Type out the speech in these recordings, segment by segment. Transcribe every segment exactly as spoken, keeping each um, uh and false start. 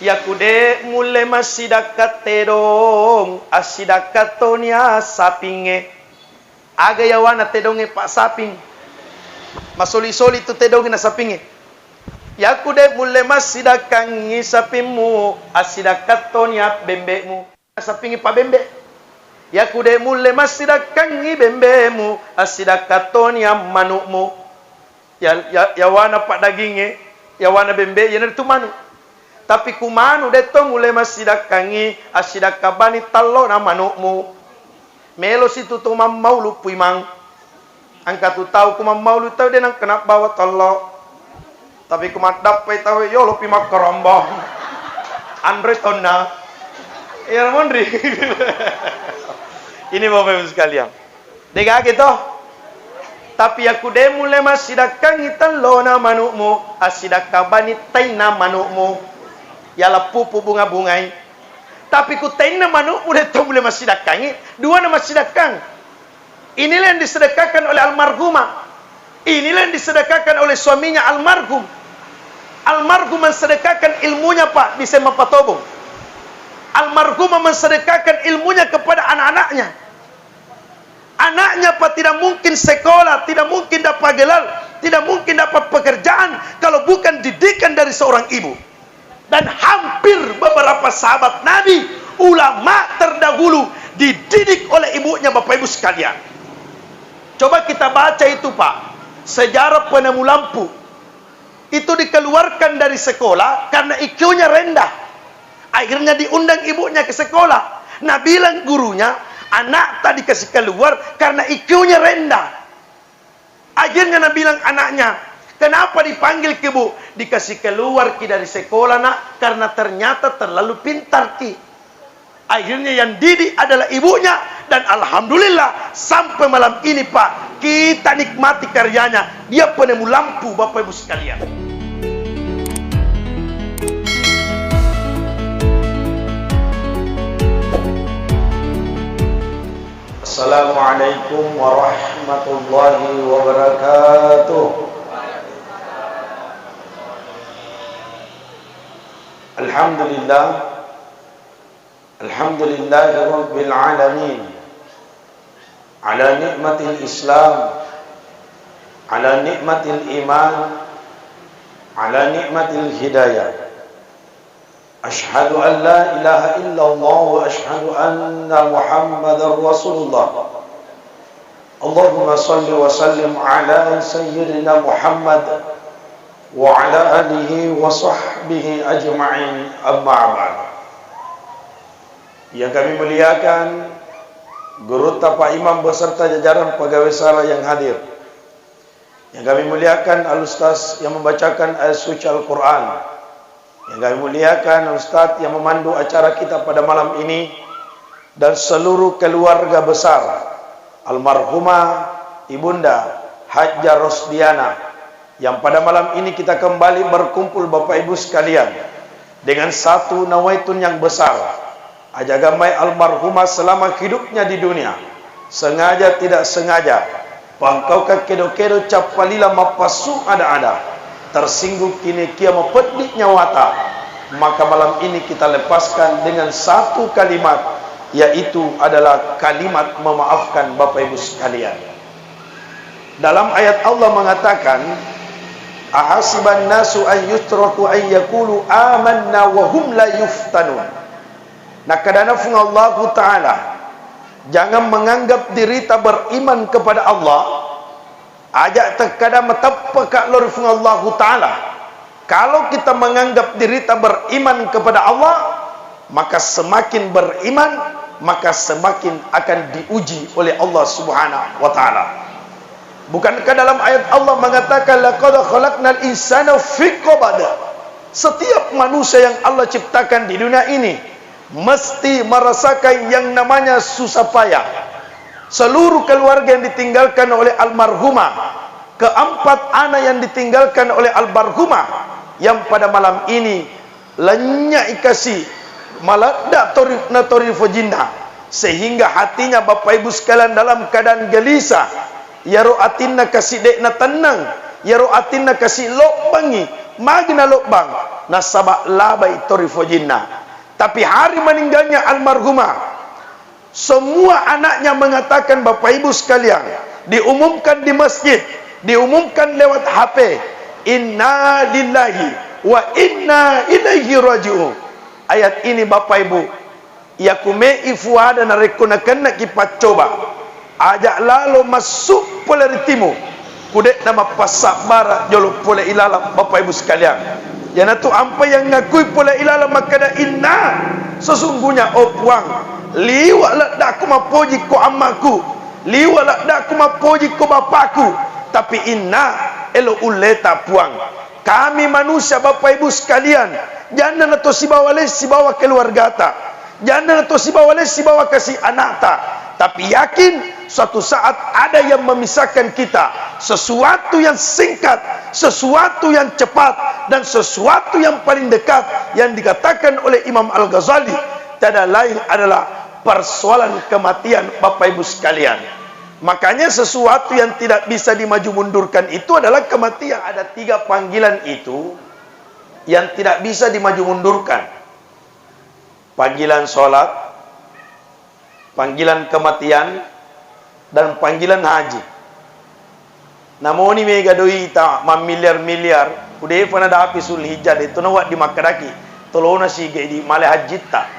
Yaku de' mulle massidakka tedong, assidakka toni a sapingnge. Aga yawana tedongnge, Pak? Saping. Masoli-soli tu tedongnge na sapingnge. Yaku de' mulle massidakkangngi sapimmu, assidakka toni a bembe'mu. Sapingnge pabembe. Yaku de' mulle massidakkangngi bembe'mu, assidakka toni a manu'mu. Ya, ya, yawana paddagingnge, yawana bembe, iyanaritu manu. Tapi ku manu de' to mulle massidakkangngi, assidakka bani tallona manu'mu. Melo situ to mammaulu puimang. Engka tu tau ku mammaulu tau de' nengka nabbawa tello. Tapi ku maddappai tau yolo pi makkaramba. Anre tonna. Iya monri. Ini Bapak Ibu sekalian. De' gaga to? Tapi yaku de' mulle massidakkangngi tellona manu'mu, assidakka bani tainna manu'mu. Yala pupu bunga-bungai. Tapi ku tainna manu'mu de' to mulle massidakkangngi, duana massidakkang. Inilah yang disedekahkan oleh almarhumah. Inilah yang disedekahkan oleh suaminya almarhum. Almarhum mensedekahkan ilmunya, Pak, di Sema Patobong. Almarhumah mensedekahkan ilmunya kepada anak-anaknya. Anaknya, Pak, tidak mungkin sekolah, tidak mungkin dapat gelar, tidak mungkin dapat pekerjaan kalau bukan didikan dari seorang ibu. Dan hampir beberapa sahabat Nabi, ulama terdahulu, dididik oleh ibunya, Bapak Ibu sekalian. Coba kita baca itu, Pak. Sejarah penemu lampu. Itu dikeluarkan dari sekolah karena I Q-nya rendah. Akhirnya diundang ibunya ke sekolah. Nah, bilang gurunya, "Anak tadi kasih keluar karena I Q-nya rendah." Akhirnya nabilang anaknya, "Kenapa dipanggil ki, Bu?" "Dikasih keluar ki dari sekolah, Nak, karena ternyata terlalu pintar ki." Akhirnya yang didik adalah ibunya, dan alhamdulillah sampai malam ini, Pak, kita nikmati karyanya. Dia penemu lampu, Bapak Ibu sekalian. Assalamualaikum warahmatullahi wabarakatuh. Alhamdulillah. Alhamdulillahi rabbil alamin. Ala ni'matil Islam, ala ni'matil iman, ala ni'matil hidayah. Asyhadu an la ilaha illallah wa asyhadu anna Muhammadar Rasulullah. Allahumma salli wa sallim ala sayyidina Muhammad wa ala alihi wa sahbihi ajma'in, amma ba'd. Yang kami muliakan, gurutta Pak Imam beserta jajaran pegawai sara yang hadir. Yang kami muliakan Al-Ustaz yang membacakan ayat suci Al-Quran. Yang kami muliakan Al-Ustaz yang memandu acara kita pada malam ini dan seluruh keluarga besar almarhumah Ibunda Hajjah Rosdiana yang pada malam ini kita kembali berkumpul Bapak Ibu sekalian dengan satu nawaitun yang besar. Aja gamai almarhumah selama hidupnya di dunia, sengaja tidak sengaja, pangkau ka kedo-kedo cappalila mappassu ada-ada, tersinggung kini kia mapeddi nyawata, maka malam ini kita lepaskan dengan satu kalimat, yaitu adalah kalimat memaafkan, Bapak Ibu sekalian. Dalam ayat Allah mengatakan, "Ahasiban nasu an yutraku an yaqulu amanna wa hum la yuftanun." Nakkadana Fuang Allahu Ta'ala, "Jangan menganggap dirita beriman kepada Allah, aja tekkada mateppaka lao ri Fuang Allahu Ta'ala." Kalau kita menganggap dirita beriman kepada Allah, maka semakin beriman, maka semakin akan diuji oleh Allah Subhanahu wa Ta'ala. Bukankah dalam ayat Allah mengatakan, "Laqad khalaqnal insana fi kabad"? Setiap manusia yang Allah ciptakan di dunia ini mesti merasakan yang namanya susah payah. Seluruh keluarga yang ditinggalkan oleh almarhumah, keempat anak yang ditinggalkan oleh almarhumah, yang pada malam ini lennya'i kasi, maladda tori-, natori fojinna, sehingga hatinya Bapak Ibu sekalian dalam keadaan gelisah. Iyaro atinna kasi de'na tennang, iyaro atinna kasi lobbangi, magi nalobbang? Nasaba labai to ri fojinna. Tapi hari meninggalnya almarhumah, semua anaknya mengatakan, Bapak Ibu sekalian, diumumkan di masjid, diumumkan lewat H P, "Inna lillahi wa inna ilaihi raji'un." Ayat ini, Bapak Ibu, iyakumé ifuada narékko nakennaki paccoba, aja' lalo massu' polé ri timu, ku dé'na mappassabbara' jolo' polé ilalang, Bapak Ibu sekalian. Iyanatu ampai yang ngakui polé ilalang makkeda, "Inna, sesungguhnya, oh Puang, liwa' laddaku mappoji ko ammaku, liwa' laddaku mappoji ko bapakku, tapi inna, élo' ulléta Puang. Kami manusia, Bapak Ibu sekalian, janna nato sibawa lé sibawa keluargata, janna nato sibawa lé sibawa kasi anakta, tapi yakin suatu saat ada yang memisahkan kita. Sesuatu yang singkat, sesuatu yang cepat, dan sesuatu yang paling dekat yang dikatakan oleh Imam Al-Ghazali tiada lain adalah persoalan kematian, Bapak Ibu sekalian." Makanya sesuatu yang tidak bisa dimaju mundurkan itu adalah kematian. Ada tiga panggilan itu yang tidak bisa dimaju mundurkan. Panggilan sholat, panggilan kematian, dan panggilan haji. Namoni méga doita mammiliar-miliar, ku dé'pa nadapi Zulhijjah, dé' to nawedding makkedaki, tolona siga idi' malé hajjitta.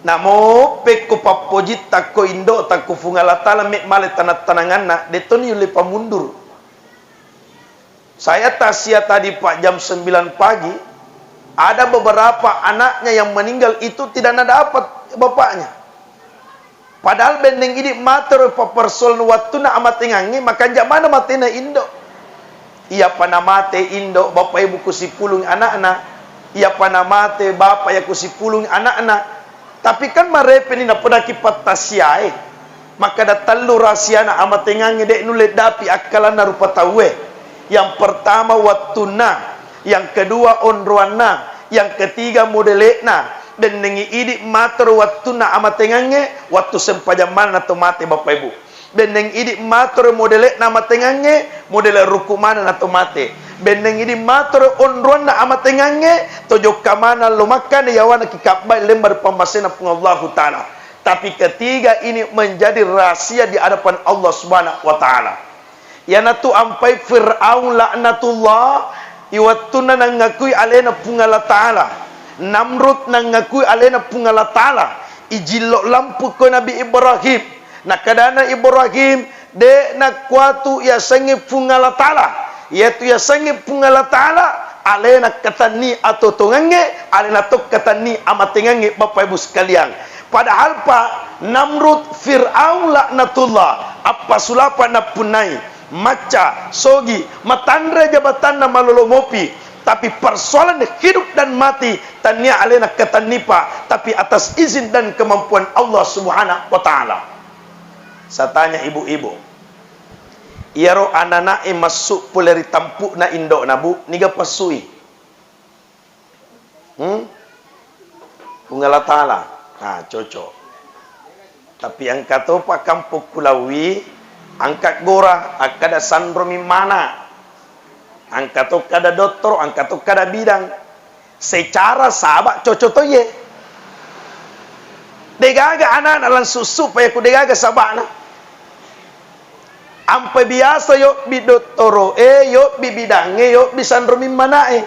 Namo pékko pappojitta ko indo'ta ko Fuang Allah Ta'ala mé' malé tanang-tananganna, dé' to niullé pamundur. Saya takziah tadi, Pak, jam sembilan pagi, ada beberapa anaknya yang meninggal itu tidak nadapat bapaknya. Padahal benneng idi' matoro pappersoalan wattunna amaténgangngé, makanja' maneng maténa indo'. Iyapa namaté indo', Bapak Ibu, ku sipulung ana'na. Iyapa namaté bapa' iya ku sipulung ana'na. Tapi kan marepeni napodaki pattassiaé. Makkeda tellu rahasiana amaténgangngé dé' nullé dapi' akkalanna rupa tauwé. Yang pertama wattunna, yang kedua onroanna, yang ketiga modele'na. Bennengngi idi' matoro wattunna amaténgangngé, wattu sempajang maneng nato maté, Bapak Ibu. Benneng idi' matoro modele'na amaténgangngé, modele' ruku' maneng nato maté. Benneng idi' matoro onroanna amaténgangngé, to jokka maneng lo makkana yawana kikabbai lembar pammaséna Puang Allahu Ta'ala. Tapi ketiga ini menjadi rahasia di hadapan Allah Subhanahu wa Ta'ala. Iyanatu ampai Fir'aun laknatullah, iwettunna nangakui aléna Puang Allah Ta'ala, Namrud nangakui aléna Puang Allah Ta'ala, ijillo lampu ko Nabi Ibrahim. Nakkedana Ibrahim, dé' nakkuatu yasengngé Puang Allah Ta'ala. Iyatu yasengngé Puang Allah Ta'ala, aléna katenni atotongengngé, aléna to katenni amaténgengngé, Bapak Ibu sekalian. Padahal, Pak, Namrud, Fir'aun laknatullah, appasulapa nappunnai, macca, sogi, matanré jabatanna malolo mopi, tapi persoalan hidup dan mati, tania aléna katenni, Pak, tapi atas izin dan kemampuan Allah Subhanahu wa Ta'ala. Saya tanya ibu-ibu, iyaro anana'é massu' polé ri tampu'na indo'na, Bu, niga passu'i? Hmm? Puang Allah Ta'ala. Nah, cocok. Tapi engka topa kampong kulaui, angka gora, akkada sanromi mana. Angka to kada dottoro, angka to kada bidang. Secara saba' cocok to iye. Dé'gaga anana langsung supa iya ku dé'gaga saba'na. Ampe biasa yobbi dottoro'é, yobbi bidangngé, yobbi sanromi mana'é.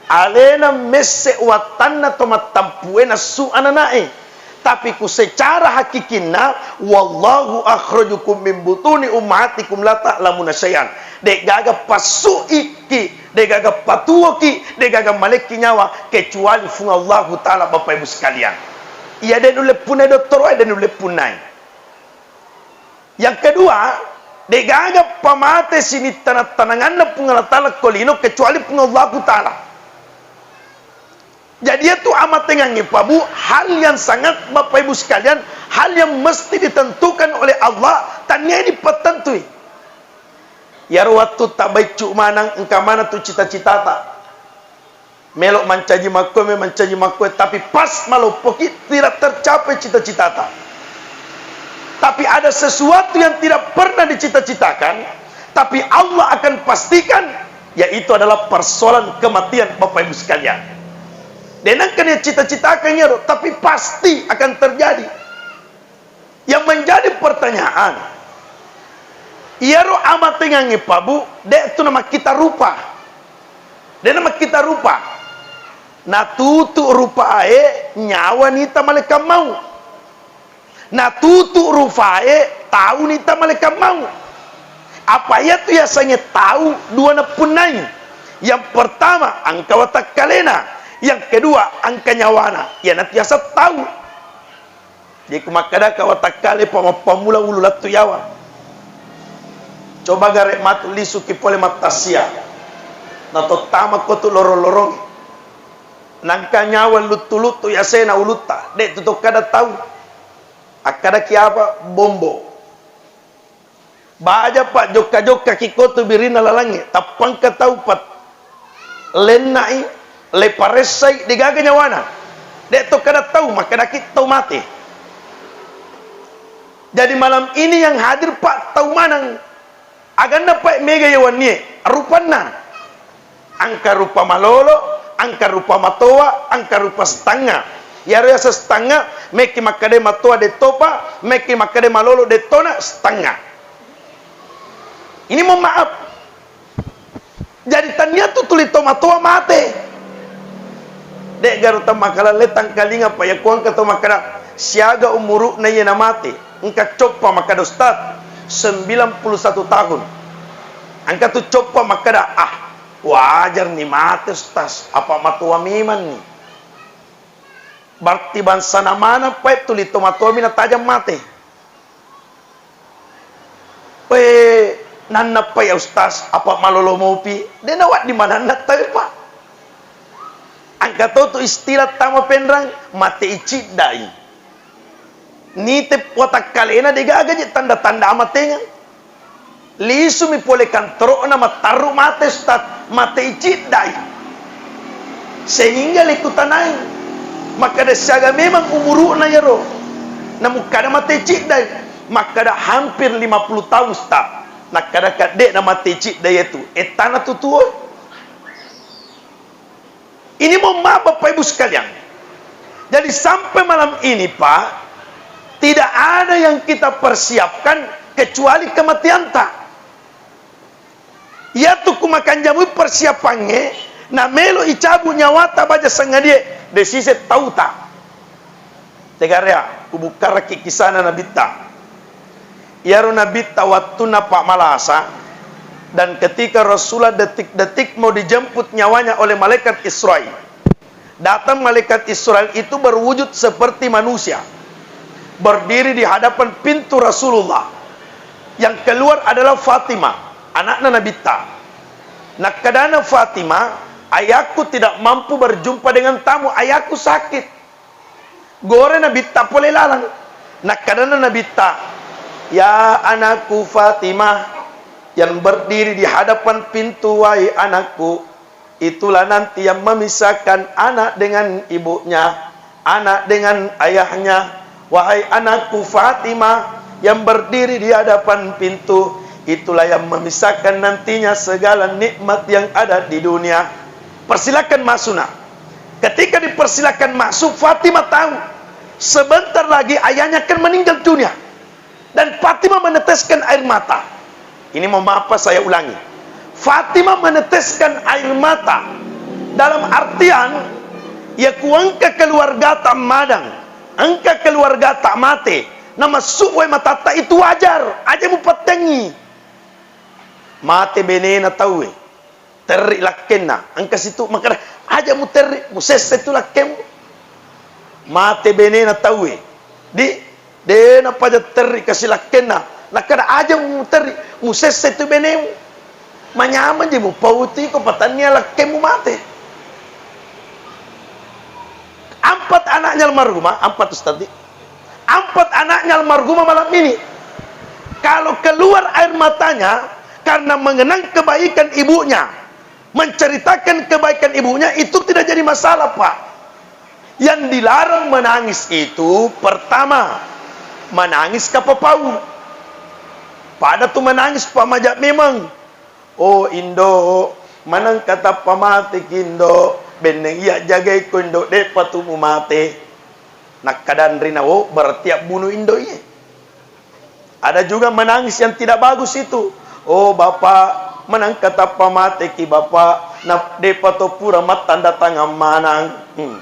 Aléna messe' wattanna to mattampué nassu anana'é. Tapi ku secara hakikinna, "Wallahu akhrajakum min butuni ummahatikum la ta'lamuna syai'an." Dé'gaga passu'iki, dé'gaga patuoki, dé'gaga malekki nyawa kecuali Fuang Allahu Ta'ala, Bapak Ibu sekalian. Iya dé' nulle punnai dottoro'é, dé' nulle punnai. Yang kedua, dé'gaga pamate sinittana-tananganna Puang Allah Ta'ala ko lino kecuali Puang Allahu Ta'ala. Jadi, iyatu amatengangnge, Pak Bu, hal yang sangat, Bapak Ibu sekalian, hal yang mesti ditentukan oleh Allah, tania dipattentui. Iyaro wettu tabaiccu maneng, engka maneng tu cita-citata. Melo mancaji makkoe, me mancaji makkoe, tapi pas maloppoki, tidak tercapai cita-citata. Tapi ada sesuatu yang tidak pernah dicita-citakan, tapi Allah akan pastikan Yaitu adalah persoalan kematian, Bapak Ibu sekalian. Denangkan yang cita-citakan iyaro, tapi pasti akan terjadi. Yang menjadi pertanyaan, iyaro amatengangnge, Pak Bu, de' tu namakkita rupa. De' namakkita rupa. Natutu rupae nyawa nita malaikat maut. Natutu rupae tau nita malaikat maut. Apa iyatu yasengnge tau dua nappunnai. Yang pertama, engka watakkalena. Yang kedua, engka nyawana. Iyanatu yaseng tau. Jadi, ku makkadaka watakkale pa mappammula ulu lattu yawa. Coba gare' matu lisuki pole mattassia. Natottama ko tu lorong-lorong. Nangka nyawa luttu-luttu yasena ulutta. De' tu tokkada tau. Akkadaki apa? Bombo. Baja, Pak, jokka-jokka ki ko tu birinna lalangnge, tappangka tau pat lennai, le paressai, degaga nyawana. De' to kada tau, makkadaki tau mate. Jadi malam ini yang hadir, Pak, tau maneng. Aganna, Pak, mega yawannie, rupanna. Engka rupa malolo, engka rupa matoa, engka rupa setengah. Iyaro yaseng setengah, mekki makkeda matoa dettopa, mekki makkeda malolo dettona, setengah. Ini mohon maaf. Jadi tania tu tuli to matoa mate. De' garu tammakalalle tangkalinga, Pak, yakko engka to makkeda siaga umuru'na iye namate, engka coppa makkeda, "Ustaz, sembilan puluh satu tahun." Engka tu coppa makkeda, "Ah, wajar ni mate, Ustaz, apa matoa memang ni." Berarti bangsana maneng, Pak, tuli to matoami natajang mate. We, nanna, Pak, ya Ustaz, apa malolo mopi? De' nawedding mananna tau, Pak. Engka to tu istilah tama penrang, mate iciddai. Nite watakkalena degaga je tanda-tanda amatengeng. Lisumi pole kantoro'na mattarru mate, Ustaz, mate iciddai. Sehingga lekutanai makkeda siaga memang umuru'na iyaro. Namukkada mate iciddai, makkeda hampir lima puluh tahun, Ustaz. Nakkada kadde' na mate iciddai itu, ettana tu tuo. Ini mohon maaf, Bapak Ibu sekalian. Jadi sampai malam ini, Pak, tidak ada yang kita persiapkan kecuali kematianta. Iyatu ku makanjamui persiapangnge, na melo icabu nyawata baja sangadie, de' siseng tauta. Tegarea, kubukkaraki kisana Nabitta. Iyaro Nabitta wattunna pammalasa, dan ketika Rasulullah detik-detik mau dijemput nyawanya oleh malaikat Israel. Datang malaikat Israel itu berwujud seperti manusia, berdiri di hadapan pintu Rasulullah. Yang keluar adalah Fatimah, anakna Nabitta. Nakkadana Fatimah, "Ayahku tidak mampu berjumpa dengan tamu, ayahku sakit." Gore Nabitta pole lalang. Nakkadana Nabitta, "Ya anakku Fatimah, yang berdiri di hadapan pintu, wahai anakku, itulah nanti yang memisahkan anak dengan ibunya, anak dengan ayahnya. Wahai anakku Fatimah, yang berdiri di hadapan pintu, itulah yang memisahkan nantinya segala nikmat yang ada di dunia. Persilakan masuk, Nak." Ketika dipersilakan masuk, Fatimah tahu sebentar lagi ayahnya akan meninggal dunia. Dan Fatimah meneteskan air mata. Ini mohon maaf, Pak, saya ulangi. Fatimah meneteskan air mata. Dalam artian, ya ku engka keluargata madang, engka keluargata mate, na massu wae matatta itu wajar, aja mupattengi. Mate benena tauwe. Terri lakkenna, engka situ makkeda, "Aja muterri, musesse tu lakkemu." Mate benena tauwe. Di, de napaja terri kasi lakkenna. Nakkeda, "Aja muterri, musesse tu benemu." Manyameng je mupauti ko patannia lakkemu mate. Empat anaknya almarhumah, empat, Ustaz, di. Empat anaknya almarhumah malam ini. Kalau keluar air matanya karena mengenang kebaikan ibunya, menceritakan kebaikan ibunya, itu tidak jadi masalah, Pak. Yang dilarang menangis itu, pertama, menangis kapapau. Pada tu menangis pamaja memang. Oh, Indo, Maneng katappa mate ki indo, benneng iya jagai ko indo, de'pa tu mumate. Nakkadanrina, oh, berarti abbunu indo iye. Ada juga menangis yang tidak bagus itu. Oh, Bapak, maneng katappa mate ki, Bapak, na de'pa to pura mattanda tangan manang. Hmm.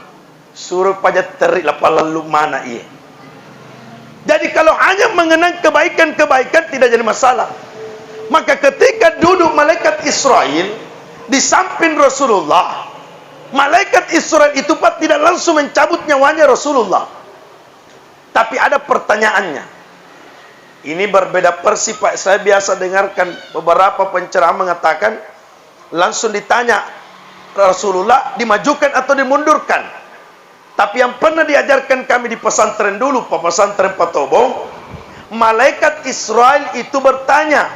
Suro pajatteri lapallallu mana iye. Jadi kalau hanya mengenang kebaikan-kebaikan tidak jadi masalah. Maka ketika duduk malaikat Israel di samping Rasulullah, malaikat Israel itu, Pak, tidak langsung mencabut nyawanya Rasulullah. Tapi ada pertanyaannya. Ini berbeda persis, Pak. Saya biasa dengarkan beberapa penceramah mengatakan, langsung ditanya Rasulullah, dimajukan atau dimundurkan. Tapi yang pernah diajarkan kami di pesantren dulu, Pak, pesantren Patobong, malaikat Israel itu bertanya,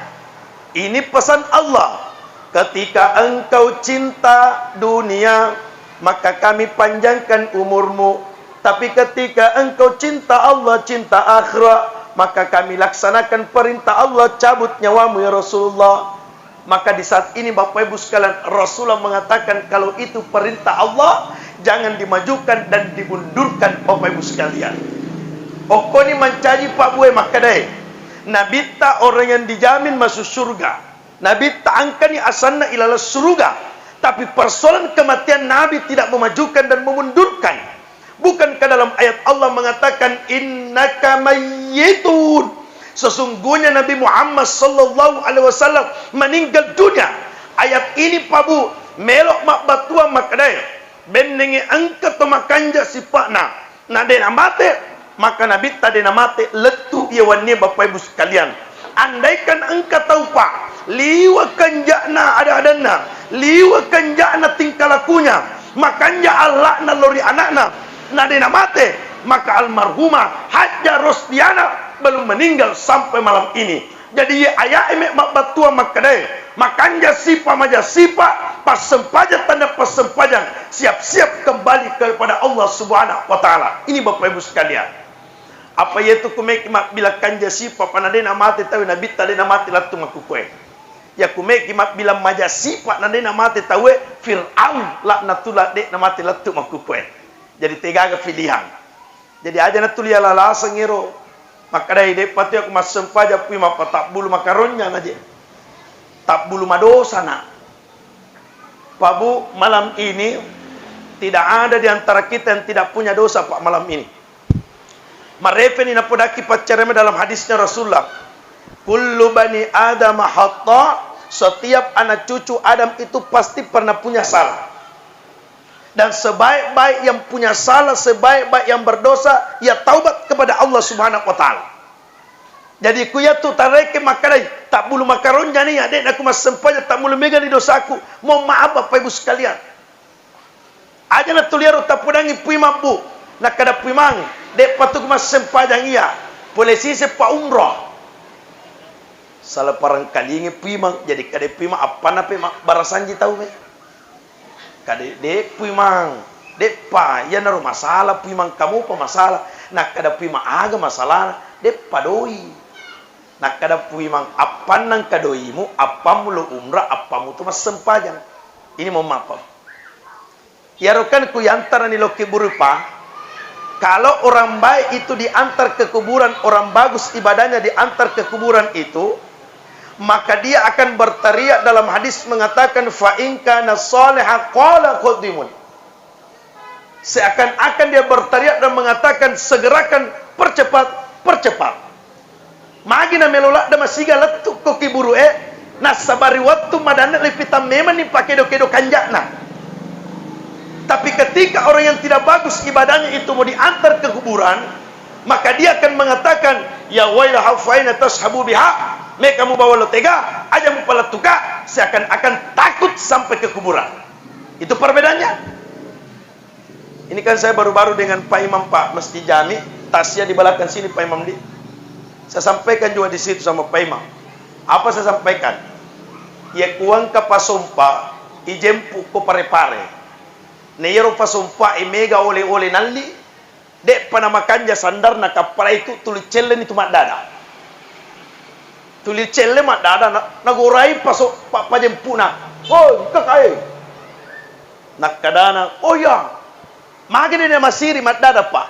ini pesan Allah, ketika engkau cinta dunia, maka kami panjangkan umurmu. Tapi ketika engkau cinta Allah, cinta akhirat, maka kami laksanakan perintah Allah, cabut nyawamu, ya Rasulullah. Maka di saat ini, Bapak Ibu sekalian, Rasulullah mengatakan, kalau itu perintah Allah, jangan dimajukan dan dimundurkan, Bapak Ibu sekalian. Okkoni mancaji Pak Bue makkedae, Nabitta orang yang dijamin masuk surga. Nabitta engkani asanna ilalang surga. Tapi persoalan kematian, Nabi tidak memajukan dan memundurkan. Bukankah dalam ayat Allah mengatakan, "Innaka mayyitun"? Sesungguhnya Nabi Muhammad sallallahu alaihi wasallam meninggal dunia. Ayat ini, Pak Bu, melok mabbattua makkedae, bennengngi engka to makanja sipa'na, na de namate, maka Nabitta de namate lettu iya wennie, Bapak Ibu sekalian. Andaikan engka tau, Pak, liwa kanja'na ada-adanna, liwa kanja'na tingkah lakunya, makanja alla'na lao ri ana'na, na de namate, maka almarhumah Hajjah Rosdiana belum meninggal sampai malam ini. Jadi, iye aya'e me mabbattua makkedae, makanja sipa, maja sipa, passempajang tanda passempajang, siap-siap kembali kepada Allah Subhanahu wa Ta'ala. Ini, Bapak Ibu sekalian. Apa iyetu kumeki mabbilang kanja sipa, pa na de namate tauwe, Nabitta de namate lettu makkukkoe. Ya kumeki mabbilang maja sipa, na de namate tauwe, Fir'aun laknatullah de namate lettu makkukkoe. Jadi tegaga pilihan. Jadi aja natuli alalaseng ero. Makkedai, de'pa tu aku massempajang pui mappa tabbulu makaronnya naje. Tabbulu madosa na. Pak Bu, malam ini tidak ada di antara kita yang tidak punya dosa, Pak, malam ini. Marefeni napodaki paccareme dalam hadisnya Rasulullah. Kullu bani Adam khata, setiap anak cucu Adam itu pasti pernah punya salah. Dan sebaik-baik yang punya salah, sebaik-baik yang berdosa, ia taubat kepada Allah Subhanahu wa Ta'ala. Jadi, ku iyatu tareke makkedai, tabbulu makaronjani, ya, de'na ku massempajang, tabbulu megani dosaku. Mohon maaf, Bapak Ibu sekalian. Aja natuliaro tapodangi pui mabbu, nakkeda pui mang, de'pa tu ku massempajang iya, pole sise pa umroh. Sala parengkalingi pui mang, jadi kade pui mang, appanna pe ma-, barasanji tau me. Kade, de pui mang, de'pa, iyanaro masalah pui mang, kamupa masalah. Nakkeda pui mang, aga masalahna? De'pa doi. Nakkeda pui mang, appanna engka doimu, appammu lo umrah, appammu tu massempajang. Ini mohon maaf. Iyaro kan ku yantarani lo kuburu, Pak. Kalau orang baik itu diantar ke kuburan, orang bagus ibadahnya diantar ke kuburan itu, maka dia akan berteriak, dalam hadis mengatakan, "Fa in kana shalihan qala qaddimun." Seakan-akan dia berteriak dan mengatakan, "Segerakan, percepat, percepat." Magi namelo ladde masiga lettu ko kuburu'e, nasaba ri wettu madanne ripitang memanni pakedo-kedo kanja'na. Tapi ketika orang yang tidak bagus ibadahnya itu mau diantar ke kuburan, maka dia akan mengatakan, "Ya wailaha fa aina tashabu biha?" Me kamu bawa lo tega, aja mupalettuka, seakan-akan takut sampai ke kuburan. Itu perbedaannya. Ini kan saya baru-baru dengan Pak Imam, Pak, Masjid Jami, takziah di belakang sini, Pak Imam di. Saya sampaikan juga di situ sama Pak Imam. Apa saya sampaikan? Iya kuangka pasompa, ijempu ko Pare-Pare. Na iyaro pasompa e mega ole-ole nalli, de'pa namakanja sandarna kappala itu, tuli celleni tu maddada. Tuli celle maddada, na-, nagorai paso-, pa-, pajempuna. "Woi, engka kae." Nakkadana, "Oh iya, magi de' namasiri maddada, Pa?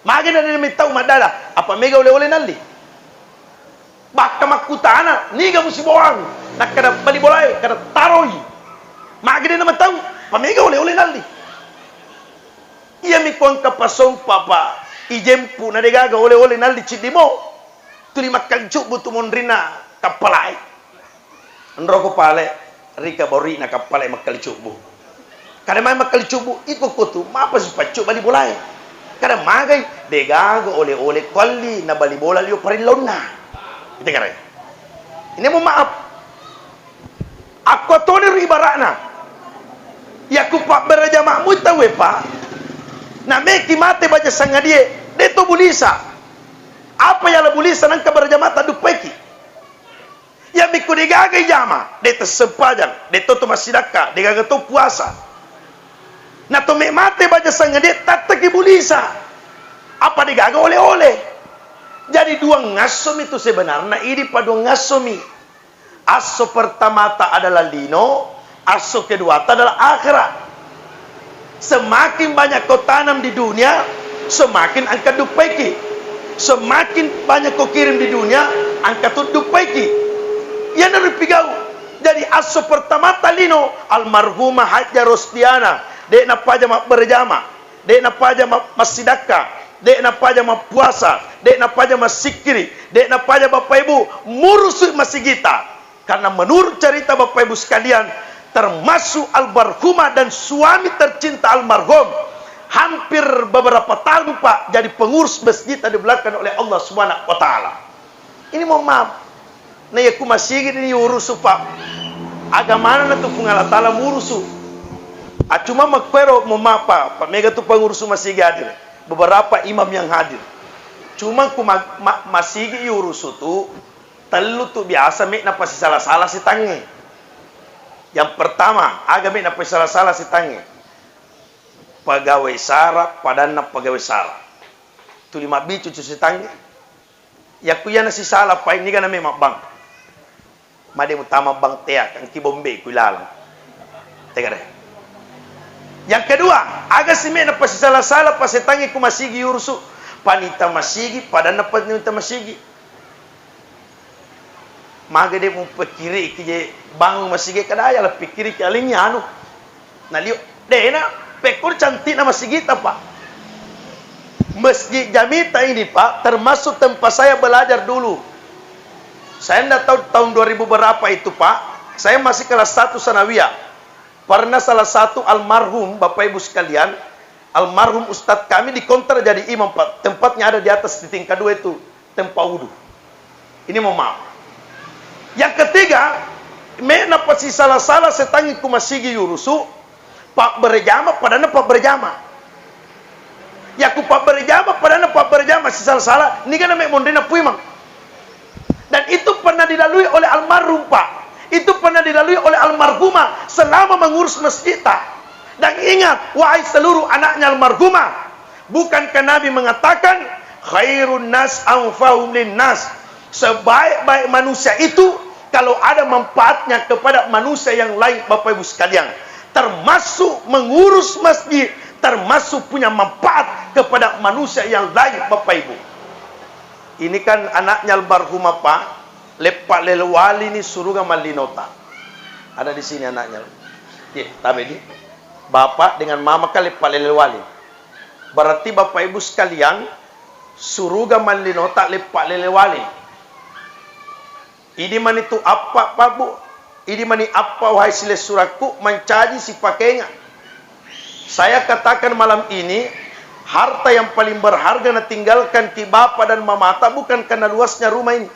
Magi de' namitau maddada? Apa mega ole-ole nalli?" Bakka makkutana, "Niga musibawang?" Nakkada bali bolae, kada taroi. Magi de' namatau, apa mega ole-ole nalli. Iyami ko engka pasompa, Pa, ijempu na degaga ole-ole nalli ciddi mo. Tuli makkalicubbu tu monrinna kappalae. Enroko pale ri kabori'na kappalae makkalicubbu. Kada mae makkalicubbu, iko ko tu mapa sipaccu bali bolae. Kada magai, degaga ole-ole kualli na bali bola lio parillaunna. Ite kare. Ini mohon maaf. Akko toni ri ibara'na. Yakku pabberejama'mu tauwe, Pa. Na meki mate baja sangadie, de' to bulisa. Apa yala bulisa nangka berejama tadduppaiki? Yamikku degaga ijama, de' tassempajang, de' to to massidakka, degaga to puasa. Na to me mate baja sangadie tattaki bulisa. Apa degaga ole-ole? Jadi dua ngassomi tu sebenarna idi pa dua ngassomi. Asso pertamata adalah lino, asso keduata adalah akhirat. Semakin banyak kau tanam di dunia, semakin engka duppaiki. Semakin banyak kau kirim di dunia, engka tu duppaiki. Iyana ripigau. Jadi asso pertamata lino, almarhumah Hajjah Rosdiana, de' napaja mabberejama. De' napaja ma-, massidakka, de' napaja mappuasa, de' napaja massikkiri, de' napaja Bapak Ibu murusu masigita. Karena menurut cerita Bapak Ibu sekalian, termasuk almarhumah dan suami tercinta almarhum, hampir beberapa tahun, Pak, jadi pengurus masjid yang dimuliakan oleh Allah Subhanahu wa Ta'ala. Ini mohon maaf. Na iya ku masigi ni urusu, Pak. Agamana na tu Puang Allah Taala murusu. Ah, cuma makkuero mohon maaf, Pak. Pak, mega tu pengurusu masigi hadir. Beberapa imam yang hadir. Cuma ku ma-, ma-, masigi urusu tu tellu tu biasa me napasisala-sala setangnge. Yang pertama, aga me napasisala-sala setangnge? Pegawai sara, padanna pegawai sara. Tuli mabbicu tu setangnge. Yakku iyana sisala, Pak, niga na memang bang. Made mutama bang tea, kangki bombe ku ilalang. Tega deh. Yang kedua, aga si me napasisala-sala, pasetangngi ku masigi urusu. Panita masigi, padanna panita masigi. Maga de' mupikkiriki je bangun masigi, kada yala pikkiriki alingngi anu. Nalio, de'na, pekkuri cantikna masigita, Pak. Masjid Jamita ini, Pak, termasuk tempat saya belajar dulu. Saya ndak tahu tahun dua ribu berapa itu, Pak. Saya masih kelas satu sanawiyah. Pernah salah satu almarhum, Bapak Ibu sekalian, almarhum ustadz kami dikontrak jadi imam, Pak. Tempatnya ada di atas, di tingkat dua itu, tempat wudhu. Ini mohon maaf. Yang ketiga, me napasisala-sala setangngi ku masigi yurusu, pabberejama, padanna pabberejama. Yakku pabberejama, padanna pabberejama, sisala-sala, niga na me monrina puimang. Dan itu pernah dilalui oleh almarhum, Pak. Itu pernah dilalui oleh almarhumah selama mengurus masjid, Pak. Dan ingat, wahai seluruh anaknya almarhumah, bukankah Nabi mengatakan, "Khairun nas anfa'uhum linnas"? Sebaik-baik manusia itu kalau ada manfaatnya kepada manusia yang lain, Bapak Ibu sekalian. Termasuk mengurus masjid, termasuk punya manfaat kepada manusia yang lain, Bapak Ibu. Ini kan anaknya almarhumah, Pak, leppa lelewali ni suruga mallinota. Ada di sini anaknya. Ye, tabe di. Bapak dengan mama kan leppa lelewali. Berarti Bapak Ibu sekalian, suruga mallinota leppa lelewali. Idi mani tu appa, Pak, Bu. Idi mani appa, wahai silessurakku, mancaji sipakenga. Saya katakan malam ini, harta yang paling berharga natinggalkan ki bapa dan mamata bukan karena luasnya rumah ini.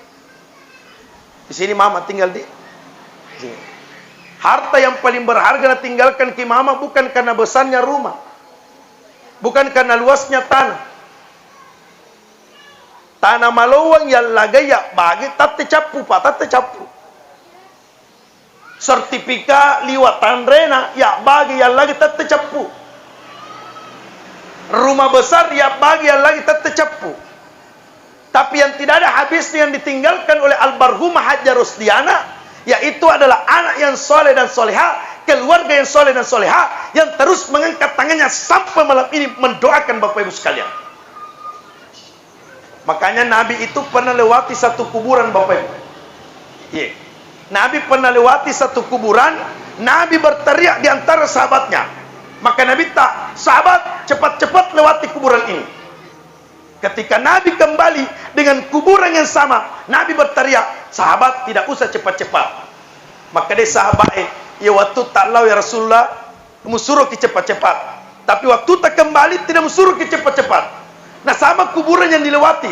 Di sini mama tinggal di. Di sini. Harta yang paling berharga natinggalkan ki mama bukan karena besarnya rumah. Bukan karena luasnya tanah. Tana malowang yallagai yabbage tette cappu, Pak, tette cappu. Sertifikat liwa tanrena yabbage yallage tette cappu. Rumah besar yabbage yallage tette cappu. Tapi yang tidak ada habisnya yang ditinggalkan oleh almarhumah Hajjah Rosdiana, Yaitu adalah anak yang soleh dan soleha, keluarga yang soleh dan soleha, yang terus mengangkat tangannya sampai malam ini mendoakan Bapak Ibu sekalian. Makanya Nabi itu pernah lewati satu kuburan, Bapak Ibu. Iya. Nabi pernah lewati satu kuburan, Nabi berteriak di antara sahabatnya. Maka Nabi tak, "Sahabat, cepat-cepat lewati kuburan ini." Ketika Nabi kembali dengan kuburan yang sama, Nabi berteriak, "Sahabat, tidak usah cepat-cepat." Maka dia sahabat, "Eh, ya waktu tak lau ya Rasulullah, musuruh ki cepat-cepat. Tapi waktu tak kembali, tidak musuruh ki cepat-cepat." Nah, sama kuburan yang dilewati.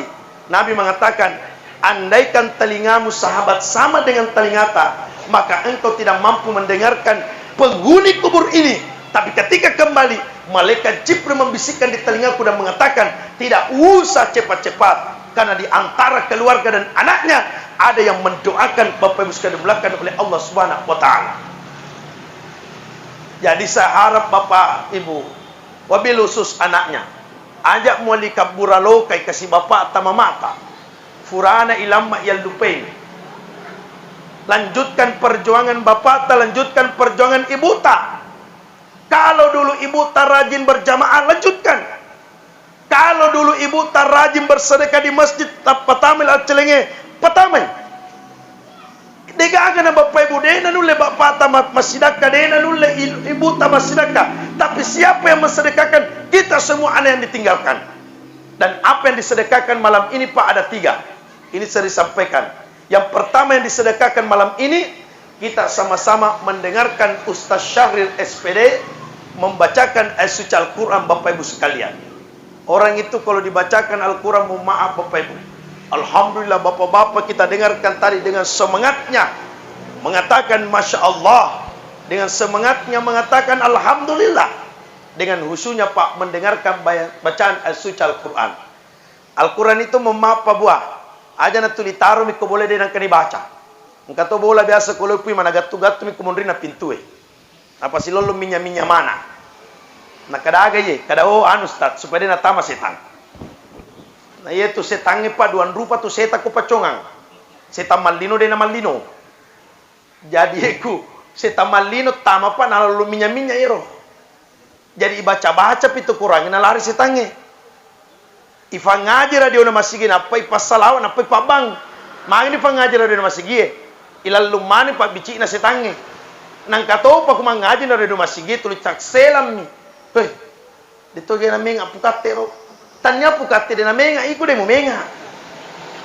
Nabi mengatakan, "Andaikan telingamu sahabat sama dengan telingata, maka engkau tidak mampu mendengarkan penghuni kubur ini. Tapi ketika kembali, malaikat Jibril membisikkan di telingaku dan mengatakan, 'Tidak usah cepat-cepat, karena di antara keluarga dan anaknya ada yang mendoakan Bapak Ibu sekalian dimuliakan oleh Allah Subhanahu wa Ta'ala.'" Jadi, saya harap Bapak Ibu, wabil khusus anaknya, aja muali kabbura lokai kasi bapakta mamata. Furana ilamma yallupaini. Lanjutkan perjuangan bapakta, lanjutkan perjuangan ibuta. Kalau dulu ibuta rajin berjamaah, lanjutkan. Kalau dulu ibuta rajin bersedekah di masjid, tap-, patamai lao celengnge, patamai. Degaga na Bapak Ibu, de nanulle bapakta ma-, massidakka, de nanulle i-, ibuta massidakka. Tapi siapa yang mensedekahkan? Kita semua anak yang ditinggalkan. Dan apa yang disedekahkan malam ini, Pak, ada tiga. Ini sering sampaikan. Yang pertama yang disedekahkan malam ini, kita sama-sama mendengarkan Ustaz Syahril S P D membacakan ayat suci Al-Quran, Bapak Ibu sekalian. Orang itu kalau dibacakan Al-Quran, mohon maaf Bapak Ibu. Alhamdulillah, Bapak-bapak kita dengarkan tadi dengan semangatnya mengatakan, "Masya Allah." Dengan semangatnya mengatakan, "Alhamdulillah." Dengan khusyuknya, Pak, mendengarkan baya-, bacaan ayat suci Al-Quran. Al-Quran itu, mohon maaf, Pak, buah. Aja natuli tarumi ko bola de nangka dibaca. Engka to bola biasa ko lopui managattu-gattumi ko munrinna pintue. Napasilollong minya-minya mana. Nakada aga iye, kada, "Oh, anu, Ustaz, supaya de natama setang." Na iye tu setangnge, Pak, duang rupa tu setang ko pacongang. Setang mallino de namallino. Jadi, eku, setang mallino tama, Pak, nalollo minya-minya ero. Jadi, ibaca-baca pi tu Qurangnge, nalari setangnge. Ifangaji radiona masigi, nappa ipassalawa, nappa ipabbang. Magi ifangaji radiona masigie, ilallung mani pabbicikna setangnge. Nangka topa ku mangaji na radio masigie, tuli cakselammi. Heh, Deto gena menga pukatte ro. Tania pukatte dena menga, iko demo menga.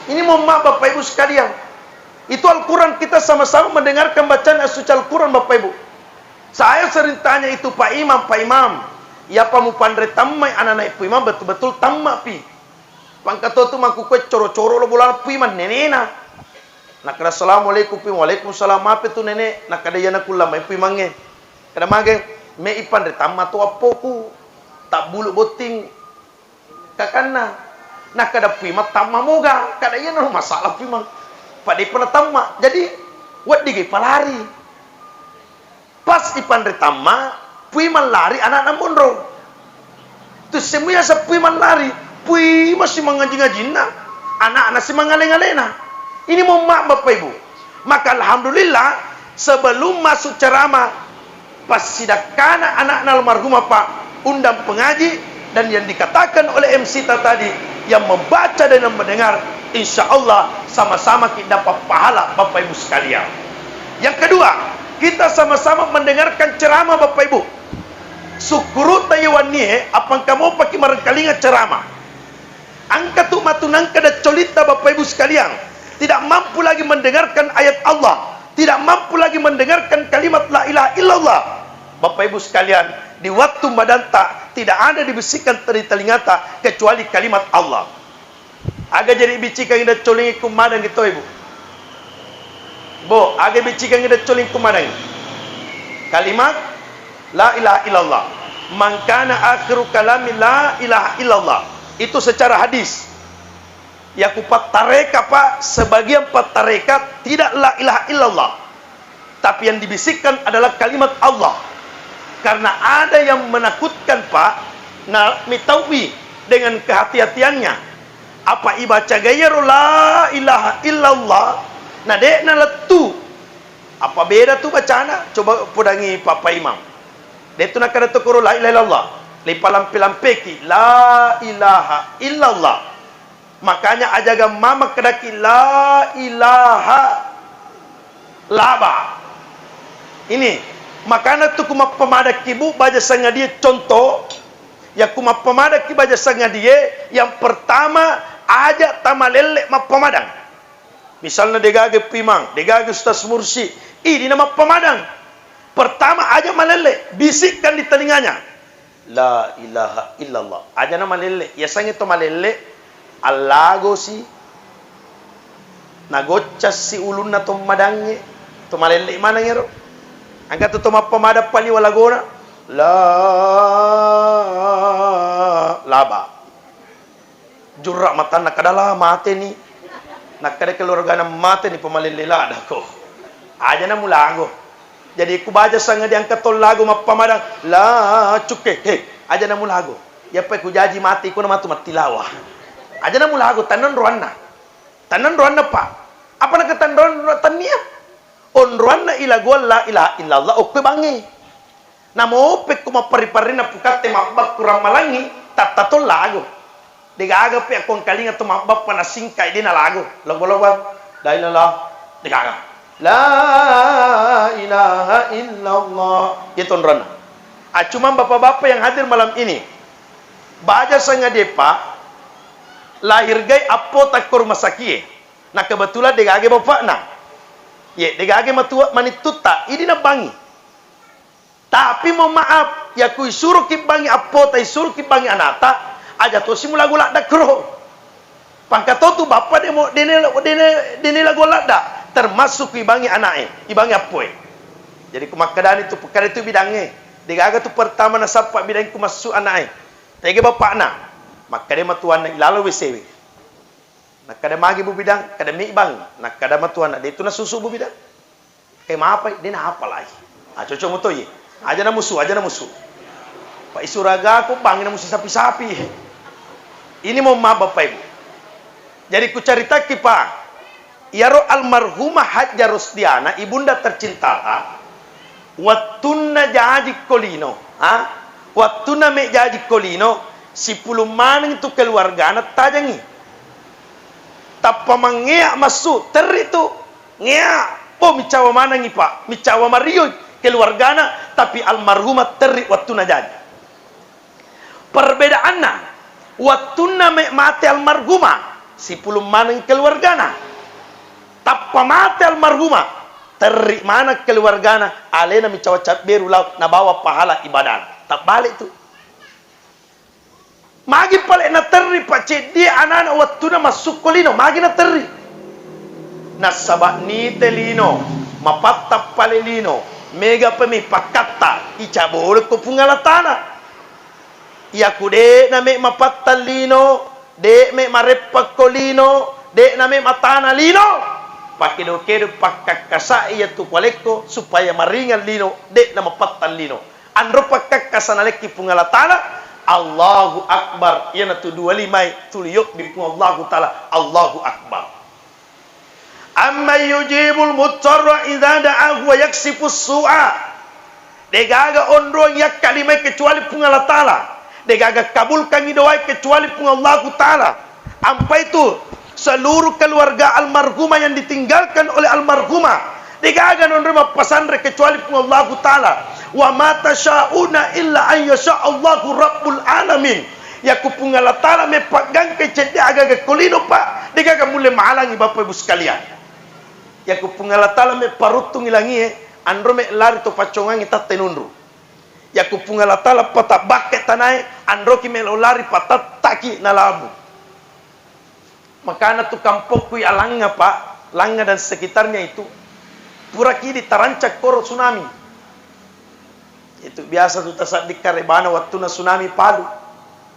Ini mohon maaf Bapak Ibu sekalian. Itu Al-Quran, kita sama-sama mendengarkan bacaan suci Al-Quran, Bapak Ibu. Saya sering tanya itu, "Pak Imam, Pak Imam, iyapa mupanre tammai anak-anak Ibu Imam betul-betul tamma pi?" Pangkatotu mangkukue coro-coro lo bolana Pu Imang nenena. Nakkeda, "Assalamualaikum Pu Imang." "Waalaikumsalam." "Mape tu nene?" Nakkeda, "Iyana kullamai Pu Imangnge." Kada mage, me ipanre tamma to appoku. Tabbulu botting kakanna. Nakkeda Pu Imang tamma moga. Kada iyana masalah Pu Imang. Pada ipana tamma. Jadi, wedding ipalari. Pas ipanre tamma, Pu Imang lari anakna monro. Tu semua yaseng Pu Imang lari, Pu Imang si mangaji-ngajinna, anakna si mangale-ngalena. Ini mohon maaf Bapak Ibu. Maka alhamdulillah, sebelum masuk ceramah, passidakkana anakna almarhumah Pak, undang pengaji, dan yang dikatakan oleh M C ta tadi, yang membaca dan yang mendengar, insya Allah sama-sama kita dapat pahala, Bapak Ibu sekalian. Yang kedua, kita sama-sama mendengarkan ceramah, Bapak Ibu. Sukkuru'ta iye wennie, apa engka mopaki marengkalinga ceramah. Engka tu matu nangka deccolitta, Bapak Ibu sekalian, tidak mampu lagi mendengarkan ayat Allah, tidak mampu lagi mendengarkan kalimat la ilaha illallah. Bapak Ibu sekalian, di waktu madanta tidak ada dibisikkan dari telingata kecuali kalimat Allah. Aga jadi bicikang ida colingi kummadangi to, Ibu? Bo, aga bicikang ida colingi kummadangi? Kalimat la ilaha illallah. "Man kana akhiru kalami la ilaha illallah." Itu secara hadis. Yaku pattareka, Pak, sebagian pattareka tidak la ilaha illallah. Tapi yang dibisikkan adalah kalimat Allah. Karena ada yang menakutkan, Pak, na mitauwi dengan kehati-hatiannya. Apa ibaca gaiyaro la ilaha illallah, na de'na lettu Apa beda tu bacana? Coba podangi Pak Imam. Detu nakkeda to koro la ilaha illallah. Lipalampe-lampeki la ilaha illallah. Makanya ajaga mama kedaki la ilaha laba. Ini makana tu ku mappamadakki bu baja sangadie contoh. Ya ku mappamadakki baja sangadie, yang pertama aja tamalelle mappamadang. Misalna degaga Pimang, degaga Ustaz Mursi, idi na mappamadang. Pertama aja malelle, bisikkan di telinganya. La ilaha illallah. Aja na malelle. Yasengnge to malelle, allagosi, nagoccassi ulunna to madangnge, to malelle maneng ero. Engka tu to mappamadang paliwa lagona. La laba. Jurra matanna kada la mateni. Nakkeda keluargana mateni pamalelle ladako. Aja na mulago. Jadi ku baja sanga diangkat to lagu mappamadang, la cukke, he, aja na mulago. Yappa ku jaji mati ku na matu mattilawa. Aja na mulago, tannon roanna. Tannon roanna pa. Apa na ketanron tannia? Onroanna ilagoan la ilaha illallah okko bangi. Namo pekko mappari-parina pukatte mabbakku rammalangi, tatta to lago. Degaga pe akko engkalinga to mabbappa nasingkai de nalago. Logo-logo. La ilaha illallah. Degaga. La ilaha illallah. Iya tonronna. Ah, cuma bapak-bapak yang hadir malam ini, baja sangadie pa lahir gai appo takko rumah sakie. Na kebetulan degage bapakna. Ye, degage matua manittutta, idi nabbangi. Tapi mohon maaf, ya ku isuro kibbangi appota, isuro kibbangi anata, aja tosi mulago ladda kuro. Pangka to tu bappa demo, dene, dene, dene lago ladda, termasuk ku ibangi anae, ibangi appoe. Jadi ku makkedani tu, pekkada tu bidangnge, degaga tu pertama nasappa bidang ku massu anae. Tege bapakna, makkeda matuanna ilalo wesewe. Nakkeda magi bu bidang, kada mi bang, nakkeda matuanna de tu nasusu bu bidang. Ke mapai, de na apa lai. Ah, cocok muto ye. Aja na musu, aja na musu. Pak isuragaku bang na musu sapi-sapi. Ini mau ma bapak ibu. Jadi ku caritaki pa. Iyaro almarhumah Hajjah Rusdiana, ibunda tercintata, wettunna jaji ko lino, ha? Wettunna me jaji ko lino, sipulung maneng tu keluargana tajengi. Tappa mangngea massu, terri tu. Ngea, oh, micawa manengi, Pak. Micawa marioi keluargana, tapi almarhumah terri wettunna jaji. Perbedaanna, wettunna me mate almarhumah, sipulung maneng keluargana. Tappa mate almarhumah, terri maneng keluargana, alena micawa cabberu lao nabawa pahala ibadana. Tabbalik tu. Magi pale naterri, Pak, ceddie anana wettuna massukko lino, magi naterri? Nassaba nite lino, mapatta pale lino, mega pemi pakkatta, icabole ko Puang Allah Taala. Iyaku de name mapatta lino, de me mareppa ko lino, de name matana lino, pakedo-kedo pakkakkasae iyatu palekko supaya maringang lino, de namapatta lino. Anro pakkakkasa nalekki Puang Allah Taala, Allahu Akbar, iyanatu dua limae tuli yobbi Puang Allahu Taala, Allahu Akbar. Amman yujibul muttarra idza da'ahu wa yaksifus su'a. Degaga onrong yakkalimai kecuali Puang Allah Taala. Degaga kabulkangi doae kecuali Puang Allahu Taala. Ampai tu seluruh keluarga almarhumah yang ditinggalkan oleh almarhumah. Degaga nonroi mappasanre kecuali Puang Allahu Taala. Wa ma tasyauna illa an yasya Allahu Rabbul Alamin. Yakku Puang Allah Taala mepaggangkai cedde agaga kolino, Pak, degaga mulle malangi Bapak Ibu sekalian. Yakku Puang Allah Taala meparuttungi langie, anro me lari to paccongangi tatte nunru. Yakku Puang Allah Taala patabbakke tanae, anroki melo lari patattaki nalabu. Makana tu kampokku ya Langa, Pak, Langa dan sekitarnya itu, puraki ditarancang koro tsunami. Itu biasa tu tasaddi karebana wattuna tsunami Palu.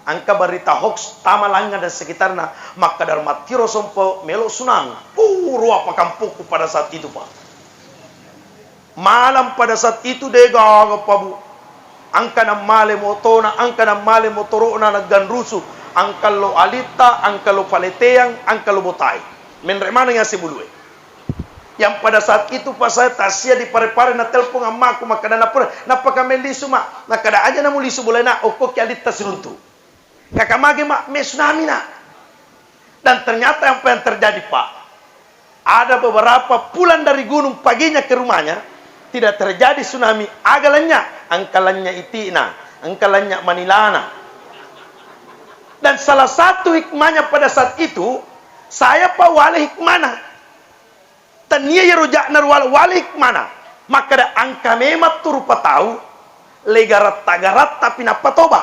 Engka berita hoax tama Langa dan sekitarna, makkada mattiro sompo melo tsunami. Uh, ruapa kampokku pada saat itu, Pak. Malam pada saat itu degaga pabu. Engka nammale motona, engka nammale motoro'na nagganrusu, engka lo Alitta, engka lo Paleteang, engka lo Botai. Menre maneng yase bulue. Yang pada saat itu, Pak, saya tak siap di Parepare, na telepon ammaku, makkeda, "Napura, nappaka mellisu, Mak?" Nakkeda, "Aja namu lisu bolae, Nak, okkoki alitta siruntu." Kaka mage, Mak, me tsunami, Nak. Dan ternyata apa yang terjadi, Pak? Ada beberapa pulang dari gunung, paginya ke rumahnya, tidak terjadi tsunami, aga lanya, engka lanya itina, engka lanya manilana. Dan salah satu hikmahnya pada saat itu, saya, Pak, wale hikmahna. Tania yero jakna ruwale, wale hikmahna. Makkeda engka memang tu rupa tau, le garatta-garatta pi nappa toba.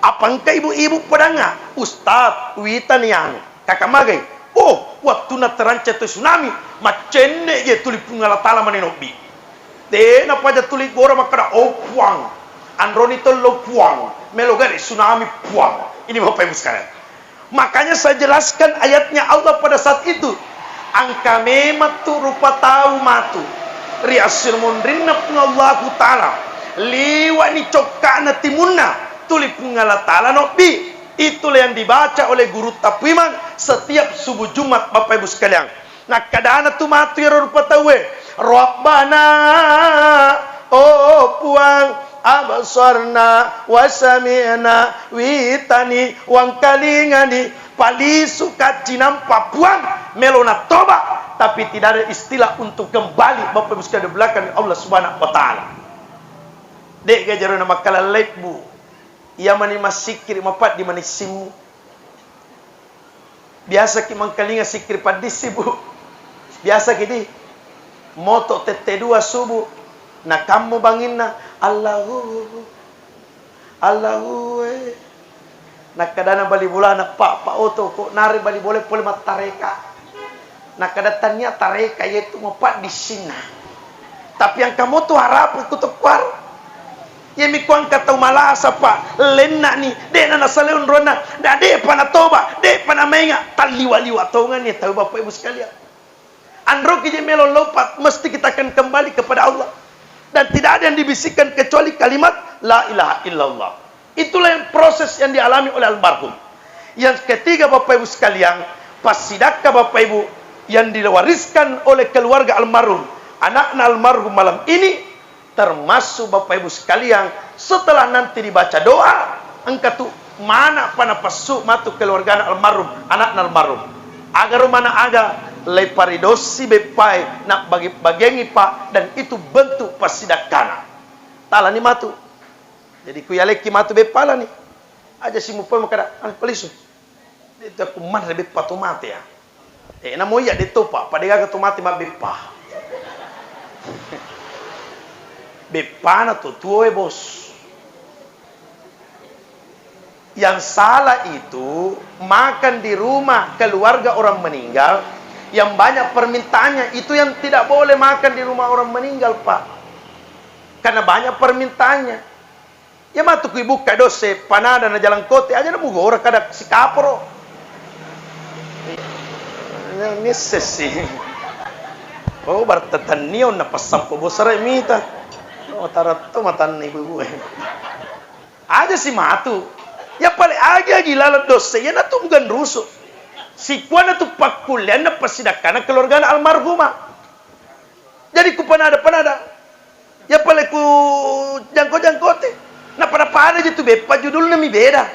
Apa engka ibu-ibu pedangnga, "Ustaz, witani anu." Kaka magai, "Oh, wattunna terancam tu tsunami, maccenne je tuli Puang Allah Taala manenobbi." Tena paja tuli gora makkeda, "Oh Puang, anroni tello Puang, melo gare tsunami Puang." Ini Bapak Ibu sekalian. Makanya saya jelaskan ayatnya Allah pada saat itu. Engka memang tu rupa tau matu ri assilmonrinna Puang Allahu Ta'ala. Liwani cokka'na timunna, tuli Puang Allah Ta'ala nobbi. Itulah yang dibaca oleh guru Tapuimang setiap subuh Jumat, Bapak Ibu sekalian. Nakkadana tu matu iyaro rupa tauwe, "Rabbana, oh Puang, absarna wa sami'na, witani, wangkalingani, palisu kaccinampa Puang, melo natoba, tapi tidak ada istilah untuk kembali, Bapak Ibu sekalian, di belakang Allah Subhanahu wa Ta'ala." De'ga jaro na makkalallai, Bu. Iya mani massikkiri, mapaddi mani simmu. Biasaki mangkalinga sikkiri paddissi, Bu? Biasaki di? Moto tette dua subuh, nakammo banginna, "Allahu, Allahu, eh." Nakkadana bali bolana, "Pak, Pak Oto, kok nare bali bola pole mattareka?" Nakkada, "Tania tareka, iyetu mapaddissinna." Tapi engka motu harapu ku tokkuaro. Iyami kuangka tau malasa, Pak, lenna'ni, de'na nasalai onronna, na de'pa natoba, de'pa namainga, talliwa-liwa tongenni tau, Bapak Ibu sekalian. Anroki je melo lao, Pak, mesti kita akan kembali kepada Allah. Dan tidak ada yang dibisikkan kecuali kalimat la ilaha illallah. Itulah yang proses yang dialami oleh almarhum. Yang ketiga, Bapak Ibu sekalian, passidakka Bapak Ibu yang diwariskan oleh keluarga almarhum, anakna almarhum malam ini, termasuk Bapak Ibu sekalian, setelah nanti dibaca doa, engka tu mana pa napessu matu keluargana almarhum, anakna almarhum. Agaro mana aga, leiparidossi beppae, nabbagi-bagiangi, Pak, dan itu bentuk passidakkana. Talani matu. Jadi ku yalekki matu beppa lani. Aja si mupoe makkada, "Ah, palisu." De'to ku manre beppa to mate ya. Eh, namo iya de'to, Pak, pada gaga to mate mabbeppa. Beppana to tuo e, Bos. Yang salah itu makan di rumah keluarga orang meninggal yang banyak permintaannya, itu yang tidak boleh makan di rumah orang meninggal, Pak. Karena banyak permintaannya. Iya matu ku ibukka dosse, panada na jalangkote, aja na mugora kada sikaporo. Nissessi. Oh, barta tannion na passampo bosere mita. Oh, taratto matanna ibu-ibu. Aja si matu. Ya pale agi-agi laleng dosse, ya na tu mugan rusu. Sikuana tu pakkullianna passidakkana keluargana almarhumah. Jadi ku panada-panada. Ya pale ku jangko-jangkote. Na pada-pada je tu beppa judulna mi beda.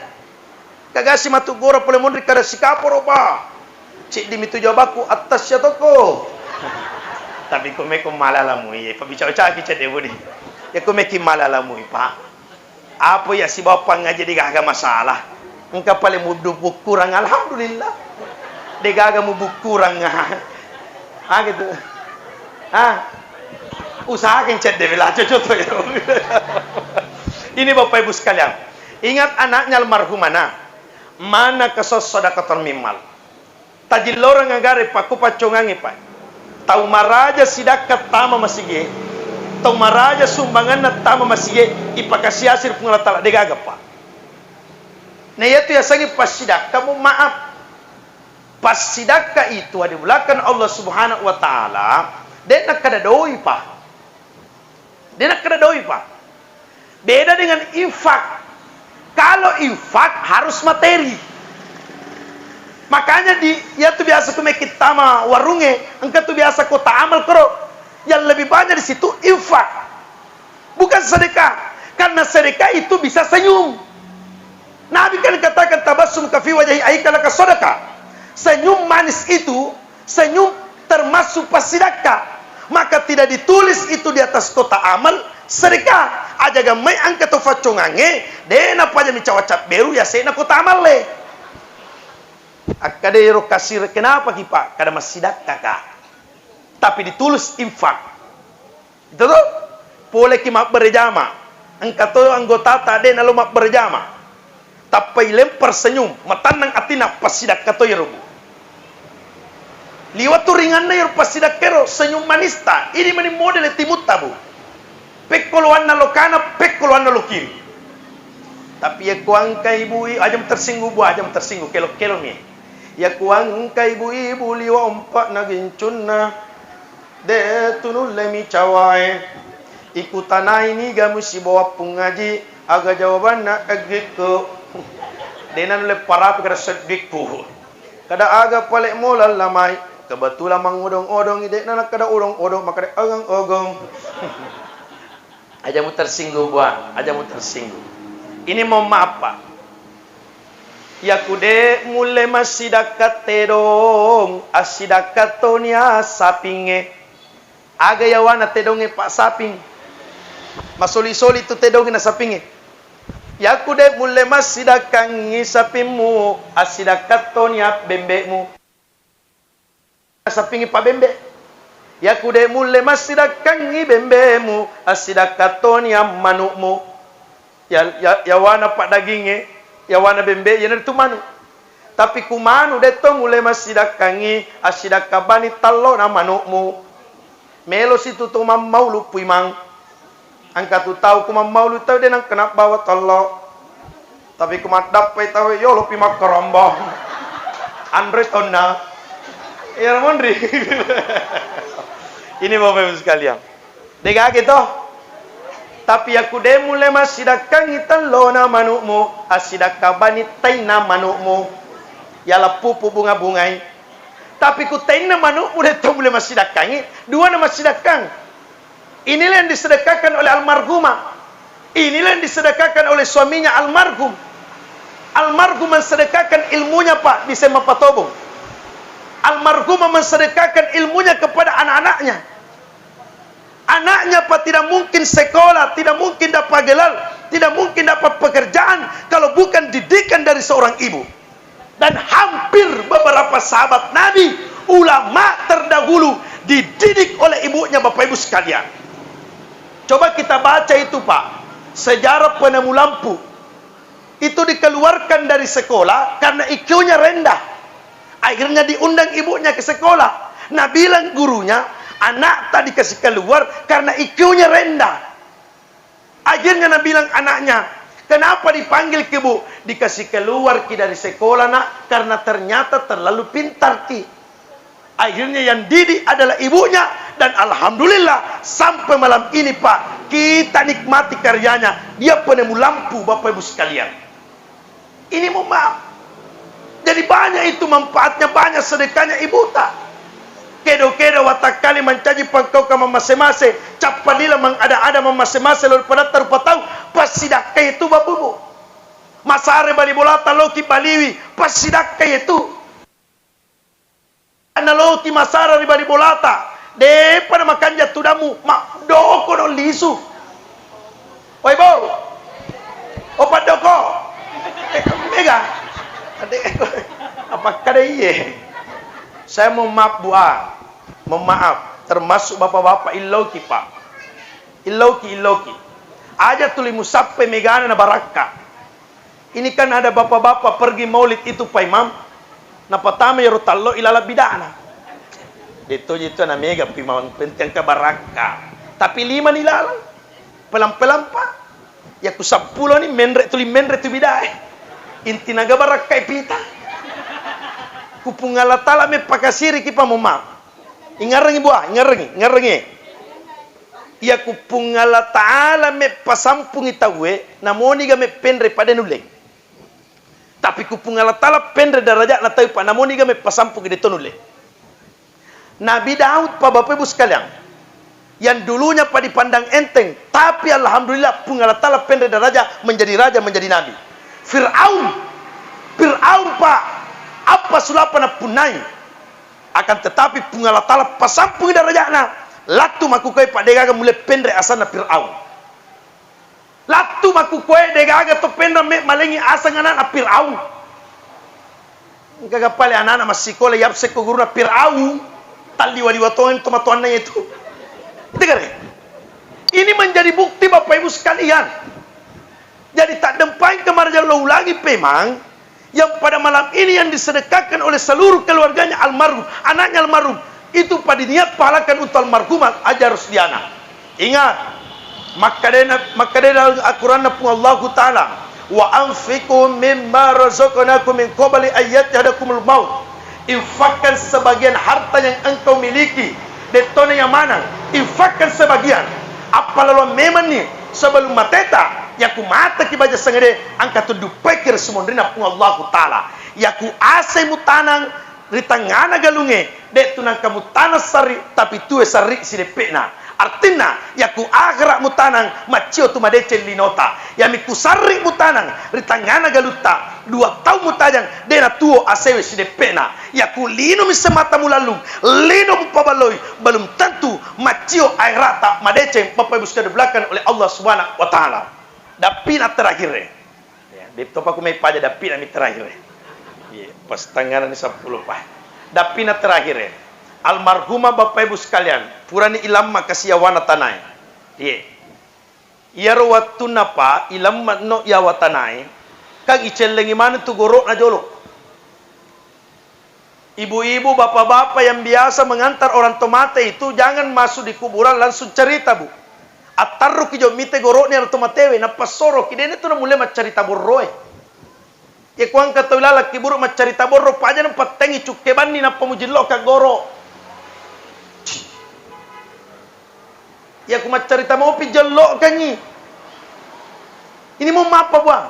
Kagasi matu gora pole monri kada sikaporo, Pak. Ciddi mi tu jawabakku, "Attas ya toko." Tapi komeko malalamui, ya, pabicara-bicara ki cedde budi. Ya komeki malalamui, Pak. Apa iya sibawa pangaji degaga masalah. Engka pale muddu bukkurang, alhamdulillah. Degaga mubukkurang. Ah, gitu. Ah. Usahakan cedde bela cocok to ya. Ini Bapak Ibu sekalian. Ingat anaknya almarhumana. Mana kesosodakatan mimal. Tajilloreng agare pakku paccongangngi, Pak. Tau maraja sidakka tama masigi, tau maraja sumbanganna tama masigi, ipakasiasi ri Puang Allah Taala, degaga, Pak. Na iyatu yasengnge passidakka, mohon maaf. Passidakka itu adibulakan Allah Subhanahu wa Ta'ala, de' nakkeda doi, Pak. De' nakkeda doi, Pak. Beda dengan infak. Kalau infak harus materi. Makanya di, iyatu biasa ku mekki tama warungnge, engka tu biasa kotak amal koro. Yang lebih banyak di situ infak. Bukan sedekah. Karena sedekah itu bisa senyum. Nabi kan katakan, "Tabassum ka fi wajhi akhika laka sadaqah." Senyum manis itu, senyum termasuk passidakka. Maka tidak ditulis itu di atas kotak amal sedekah. Aja gammai engka to faccongangnge, de' napaja micawa cabberu yase'na kotak amalle. Akkeda ero kasir, "Kenapa ki, Pak?" Kada massidakka ka. Tapi ditulus infak. Itu tuh, poleki mabbere jama. Engka to anggotata de' nalo mabbere jama. Tappa ilempar senyum, matannang atinna, passidakka to ero, Bu. Liwa tu ringanna ero passidakka ero, senyum manista. Ini meni model timutta, Bu. Pekkoloanna lo kana, pekkoloanna lo kiri. Tapi yakko engka ibu i, aja mu tersinggung, Bu, aja mu tersinggung, kelo-kelo mi. Yakko engka ibu-ibu liwa ompa na gincunna, de' tu nulle mi cawae. Ikutanai niga musibawa Pung Aji, aga jawabanna eggikku. De' na nulle parapi kada seggikku. Kada aga pale mo lallamai. Kebetulan mangodong-odong i, de' na nakkada odong-odong, makkada ogong-ogong. Aja mu tersinggung, Buang. Aja mu tersinggung. Ini mohon maaf, Pak. Yakku de' mulle massidakka tedong, assidakka toni a sapingnge. Aga yawana tedongnge, Pak, saping? Masoli-soli tu tedongnge na sapingnge. Yakku de' mulle massidakkangngi sapimmu, assidakka toni a bembe'mu. Sappingngi pabembe. Yakku de' mulle massidakkangngi bembemu, assidakka toni a manu'mu. Ya, ya, yawana paddagingnge, yawana bembe, iyanaritu manu. Tapi ku manu de' to mulle massidakkangngi, assidakka bani tallona manu'mu. Melo situ to mammaulu puimang. Engka tu tau ku mammaulu tau de' nangkana bawa tello. Tapi ku maddappai tau yolo pi makkaramba. Anre tonna. Iya monri. Ini Bapak Ibu sekalian. De' gaga to. Tapi yakku de' mulle massidakkangngi tellona manu'mu, assidakka bani tainna manu'mu. Yala pupu bunga-bungai. Tapi ku tainna manu'mu de' to mulle massidakkangngi, dua na massidakkang. Inilah yang disedekahkan oleh almarhumah. Inilah yang disedekahkan oleh suaminya almarhum. Almarhum mensedekahkan ilmunya, Pak, bisa mapatobong. Almarhumah mensedekahkan ilmunya kepada anak-anaknya. Anaknya, Pak, tidak mungkin sekolah, tidak mungkin dapat gelar, tidak mungkin dapat pekerjaan kalau bukan didikan dari seorang ibu. Dan hampir beberapa sahabat Nabi, ulama terdahulu, dididik oleh ibunya, Bapak Ibu sekalian. Coba kita baca itu, Pak. Sejarah penemu lampu. Itu dikeluarkan dari sekolah karena I Q-nya rendah. Akhirnya diundang ibunya ke sekolah. Nah, bilang gurunya, "Anak tadi kasih keluar karena I Q-nya rendah." Akhirnya nabilang anaknya, "Kenapa dipanggil ki, Bu?" "Dikasih keluar ki dari sekolah, Nak, karena ternyata terlalu pintar ki." Akhirnya yang didik adalah ibunya, dan alhamdulillah sampai malam ini, Pak, kita nikmati karyanya. Dia penemu lampu, Bapak Ibu sekalian. Ini mohon maaf. Jadi banyak itu manfaatnya, banyak sedekahnya ibuta. Kedo-kedo watakkale mancaji pangkauka mammase-mase, cappa lila mangada-ada mammase-mase lao ri padatta rupa tau, passidakkai tu babumu. Masare bali bolata loki baliwi, passidakkai tu. Naloki masara ri bali bolata, de'pa namakanja tudammu, maddokono lisu. Woi, Bo. Oh, paddoko. Eh, mega. Ade, apakkada iye? Saya mohon maaf, Bu, ah. Mohon maaf, termasuk bapak-bapak, illoki, Pak. Illoki, illoki. Aja tuli musappai megana na barakka. Ini kan ada bapak-bapak pergi maulid itu, Pak Imam. Napatama iyaro tallo ilalang bidana. Detto jitto na mega pi mawang penting engka barakka. Tapi lima ni lalang. Pelang-pelang, Pak. Ya ku seppulo ni menre tuli menre tu bidae. Intina ga barakka pita. Ku Puang Allah Taala me pakasiri ki, Pak, mohon maaf. Ingarengi, Bu, ah, ingarengi, ingarengi. Iya ku Puang Allah Taala me pasampungi tauwe, namoni ga me penre pada nulle. Ta Tapi ku Puang Allah Ta'ala penre daraja'na tau, pa namoni ga meppasampuki de' to nulle. Nabi Daud, pa Bapak Ibu sekalian, yang dulunya pa dipandang enteng, tapi alhamdulillah Puang Allah Ta'ala penre daraja, menjadi raja, menjadi nabi. Fir'aun, Fir'aun, pa, apa sulapa napunnai, akan tetapi Puang Allah Ta'ala pasampungi daraja'na, lattu makkukkoe, pa, de' gaga mulle penre asanna Fir'aun. Lattu makkukkoe, de' gaga to penre me' malengi aseng ana'na Fir'aun. Engka ga pale ana'na massikola, yapsekko guruna Fir'aun, talliwa-liwa tongeng tomatoanna itu. Itu kare. Ini menjadi bukti, Bapak Ibu sekalian. Jadi, taddempai kemaraja lo ulangi pemang, yang pada malam ini yang disedekahkan oleh seluruh keluarganya almarhum, anaknya almarhum, itu pada niat pahalakan untuk almarhumah Hajar Rusdiana. Ingat, makkedana, makkedana Al-Quranna Puang Allahu Ta'ala, "Wa anfiqu mimma razaqnakum min qabli an ya'tiyadakumul maut." Infakkan sebagian harta yang engkau miliki, de' tona yamanang, infakkan sebagian. Appalalo memanni sebelum mateta, yaku mateki baja sangede, engka tu duppaiki ri sumonrinna Puang Allahu Ta'ala. Yaku asai mutanang ri tengngana galungnge, de' tu nangka mutanang sarri, tapi tue sarri sideppe'na. Artinna, yaku akhera mutanang, maccio tu madeceng linota. Yami ku sarri mutanang ri tengngana galutta, dua taung mutajang, de' natuo asewe sideppe'na. Yaku lino mi semata mulallung, lino mupaballoi, belum tentu maccio akherata madeceng, Bapak Ibu sekalian dimuliakan oleh Allah Subhanahu wa Ta'ala. Dappina terakhir e. Ya, de' topa ku mai paja, dappina mi terakhir e. Iya, pas tengngana ni seppulo pa. Dappina terakhir e. Almarhumah Bapak Ibu sekalian, purani ilamma kasi yawana tanae. Iya. Iyaro wettunna pa ilamma no yawa tanae, kan icellengi maneng tu goro'na jolo. Ibu-ibu, bapak-bapak yang biasa mengantar orang tua mate itu jangan masuk di kuburan langsung cerita, Bu. Attarruki jo mite goro'ni orang tua matewe, nappa soroki, de'na tu namulle maccarita borroe. Iya, ku engka tau laleng kuburu maccarita borro, paja napattengi cukke banni nappa mujillo ka goro. Iya, ku maccarita mopi jello kangi. Ini mau mappa, Buang?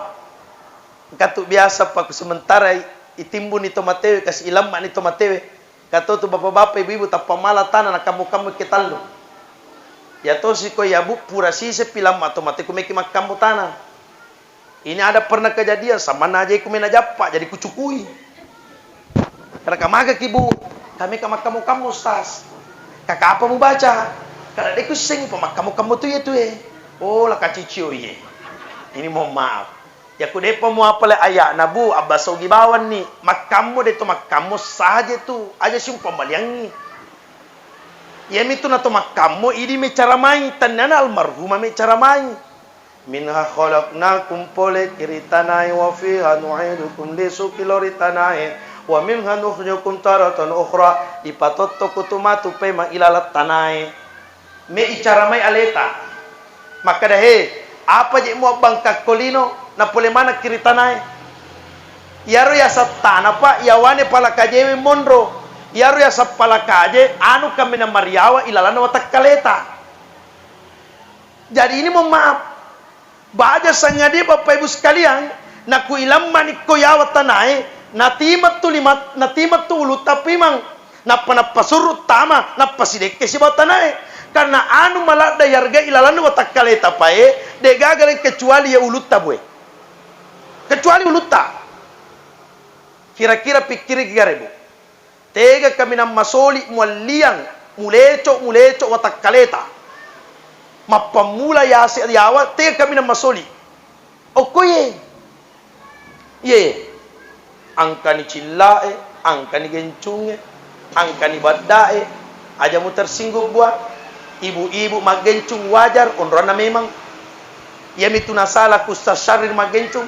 Engka tu biasa pa ku sementara i-, itimbuni to matewe, kasi ilammani to matewe. Kato tu bapak-bapak, ibu-ibu, tappa mala tana nakammu-kammu ke tallu. Iya tosi ko iya, Bu, pura sise pi lamma to mate ku meki makkammu tana. Ini ada pernah kejadian, samanna aja ku mena jappa, jadi kucukui. Karena kamagaki, Bu, kami ka makkammu-kammu, Ustaz. Kakapa mubaca? Karena de ku sengi pa makkammu-kammu tu iya tu e. Oh, la kacicio iye. Ini mohon maaf. Yaku de'pa muapale aya'na, Bu, abbasogi bawanni. Makkammo de to makkammo saja tu. Aja si upabbaliangngi. Iyamitu na to makkammo idi mecaramai, tennana almarhumah mecaramai. Minha khalaqnakum, pole ki ri tanae, wa fiha nu'idukum, lisu ki lo ri tanae, wa minha nukhrijukum taratan ukhra, ipatotto ku tu matu pemang ilaleng tanae. Me icaramai aleta. Makkeda, "He, apa je muabbangkakko lino, napole manekki ri tanae?" Iyaro yaseng tana, Pak, yawane palakajewe monro. Iyaro yaseng palakaje, anu kaminang mariawa ilalanna watakkaleta. Jadi ini mohon maaf. Baja sangadie, Bapak Ibu sekalian, naku ilammani ko yawa tanae, natimettu lima-, natimettu ulutta pimang, nappa nappasurru tama, nappa sidekke sibawa tanae. Karena anu maladda yarga ilalanna watakkaleta pae, degaga lain kecuali ya ulutta bue. Kecuali ulutta. Kira-kira pikkiriki gare, Bu. Tega kaminang masoli mualliang, muleco-muleco watakkaleta. Mappammula yase yawa, tega kaminang masoli. Okko ye. Ye. Angkani cilla'e, angkani gencungnge, angkani badda'e. Aja mu tersinggung, Buang. Ibu-ibu maggencung wajar, onroanna memang. Iyamitu nasala ku Ustaz Syahrir maggencung.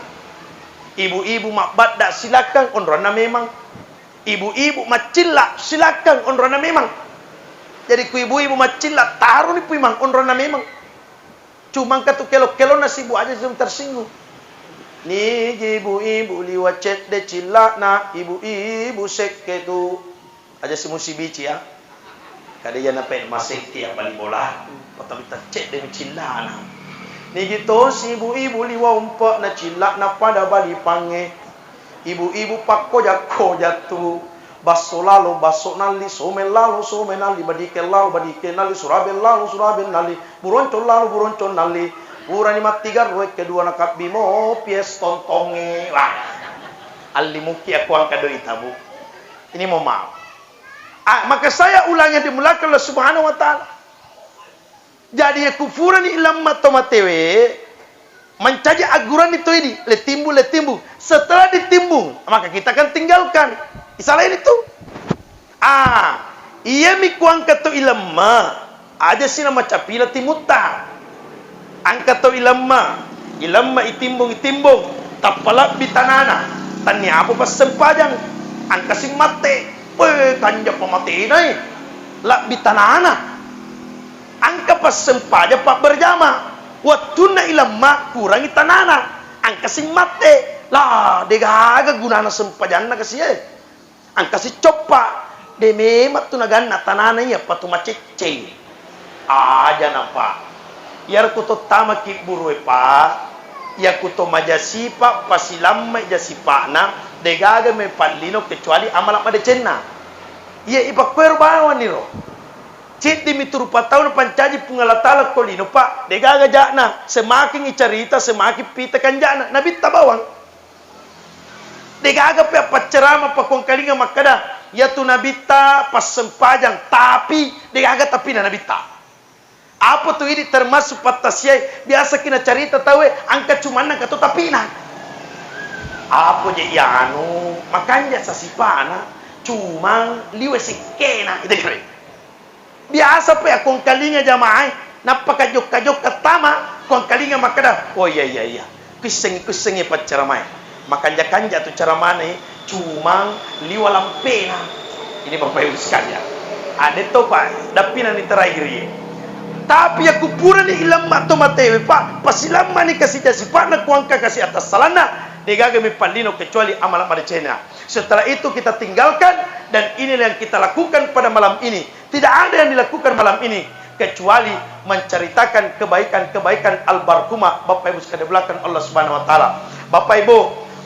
Ibu-ibu mabbadda silakkang, onroanna memang. Ibu-ibu maccilla, silakkang, onronna memang. Jadi ku ibu-ibu maccilla, taroni pui mang, onronna memang. Cuma engka tu kelo-kelonna si Bu, aja si tersinggung. Nigi ibu-ibu liwa cedde cilla'na, ibu-ibu sekke tu. Aja si musibici ya. Kada iya nape masekke ya bali bola. Patami taccedde mi cilla'na. Nigi tosi ibu-ibu liwa umpe'na cilla'na pada bali pangnge. Ibu-ibu pakkoja-koja tu, basso lalo, basso nalli, someng lalo, someng nalli, badike lalo, badike nalli, surabe lalo, surabe nalli, buroncong lalo, buroncong nalli. Purani mattigarro, kedua nakabbi mopi es tontongnge. Wah. Alli muki aku angka doi tabu. Ini mohon maaf. Ah, maka saya ulangi, yang dimuliakan Allah Subhanahu wa Ta'ala. Jadi, yakufurani ilamma to matewe, mancaji agguranni to idi, le timbung, le timbung. Setelah ditimbung, maka kita akan tinggalkan. Isalaini tu. Ah, iya mi kuangka to ilamma, aja sina macapila timutta. Angka to ilamma, ilamma itimbung, itimbung, tappa labbi tanana, tannia apa passempajang, angka simmatte, we, kanja pamatenai, labbi tanana. Angka passempajang pabberjama. Wettunna ilamma kurangi tanana. Angka simmatte. La, degaga gunana sempajanna kasi e. Angka siccoppa. De memang tu naganna tanana iya patu macecce. Aja napa. Iyaro kutottama kibburue pa. Iya kuto majasipa pasilammai jasipana. Degaga mepallino kecuali amala madecenna. Iya ipakkuero bawang niro. Ciddimi tu rupa tau napancaji Puang Allah Ta'ala ko lino, Pak. Degaga ja'na, semaking icarita, semaking pita kanja'na. Nabitta bawang. Degaga pe appaccerama pakuangkalinga makkada, iyatu nabitta passempajang, tapi degaga tapina nabitta. Apa tu idi termasuk pattasiai, biasa kina carita taue, angka cumanna kato tapina. Apa je ianu, makanja sasipana, cumang liwe sekkena. Itu kira. Biasa pe akko engkalinga jamaah e, nappa kajokka-jokka tama, ko engkalinga makkeda, "Oh iya, iya, iya. Kuissengi, kuissengi paccaramae. Makanja-kanja tu caramana e, cumang liwa lampena." Ini Bapak Ibu sekalian. Ade to, Pak, dappina ni terakhir ye. Tapi yakku purani ilamma to matewe, Pak, pasilammani kasi jasipa'na kuangka kasi atassalanna, degaga mepallino kecuali amala madecena. Setelah itu kita tinggalkan dan inilah yang kita lakukan pada malam ini. Tidak ada yang dilakukan malam ini kecuali menceritakan kebaikan-kebaikan almarhumah Bapak Ibu sekalian belakang Allah Subhanahu wa Ta'ala. Bapak Ibu,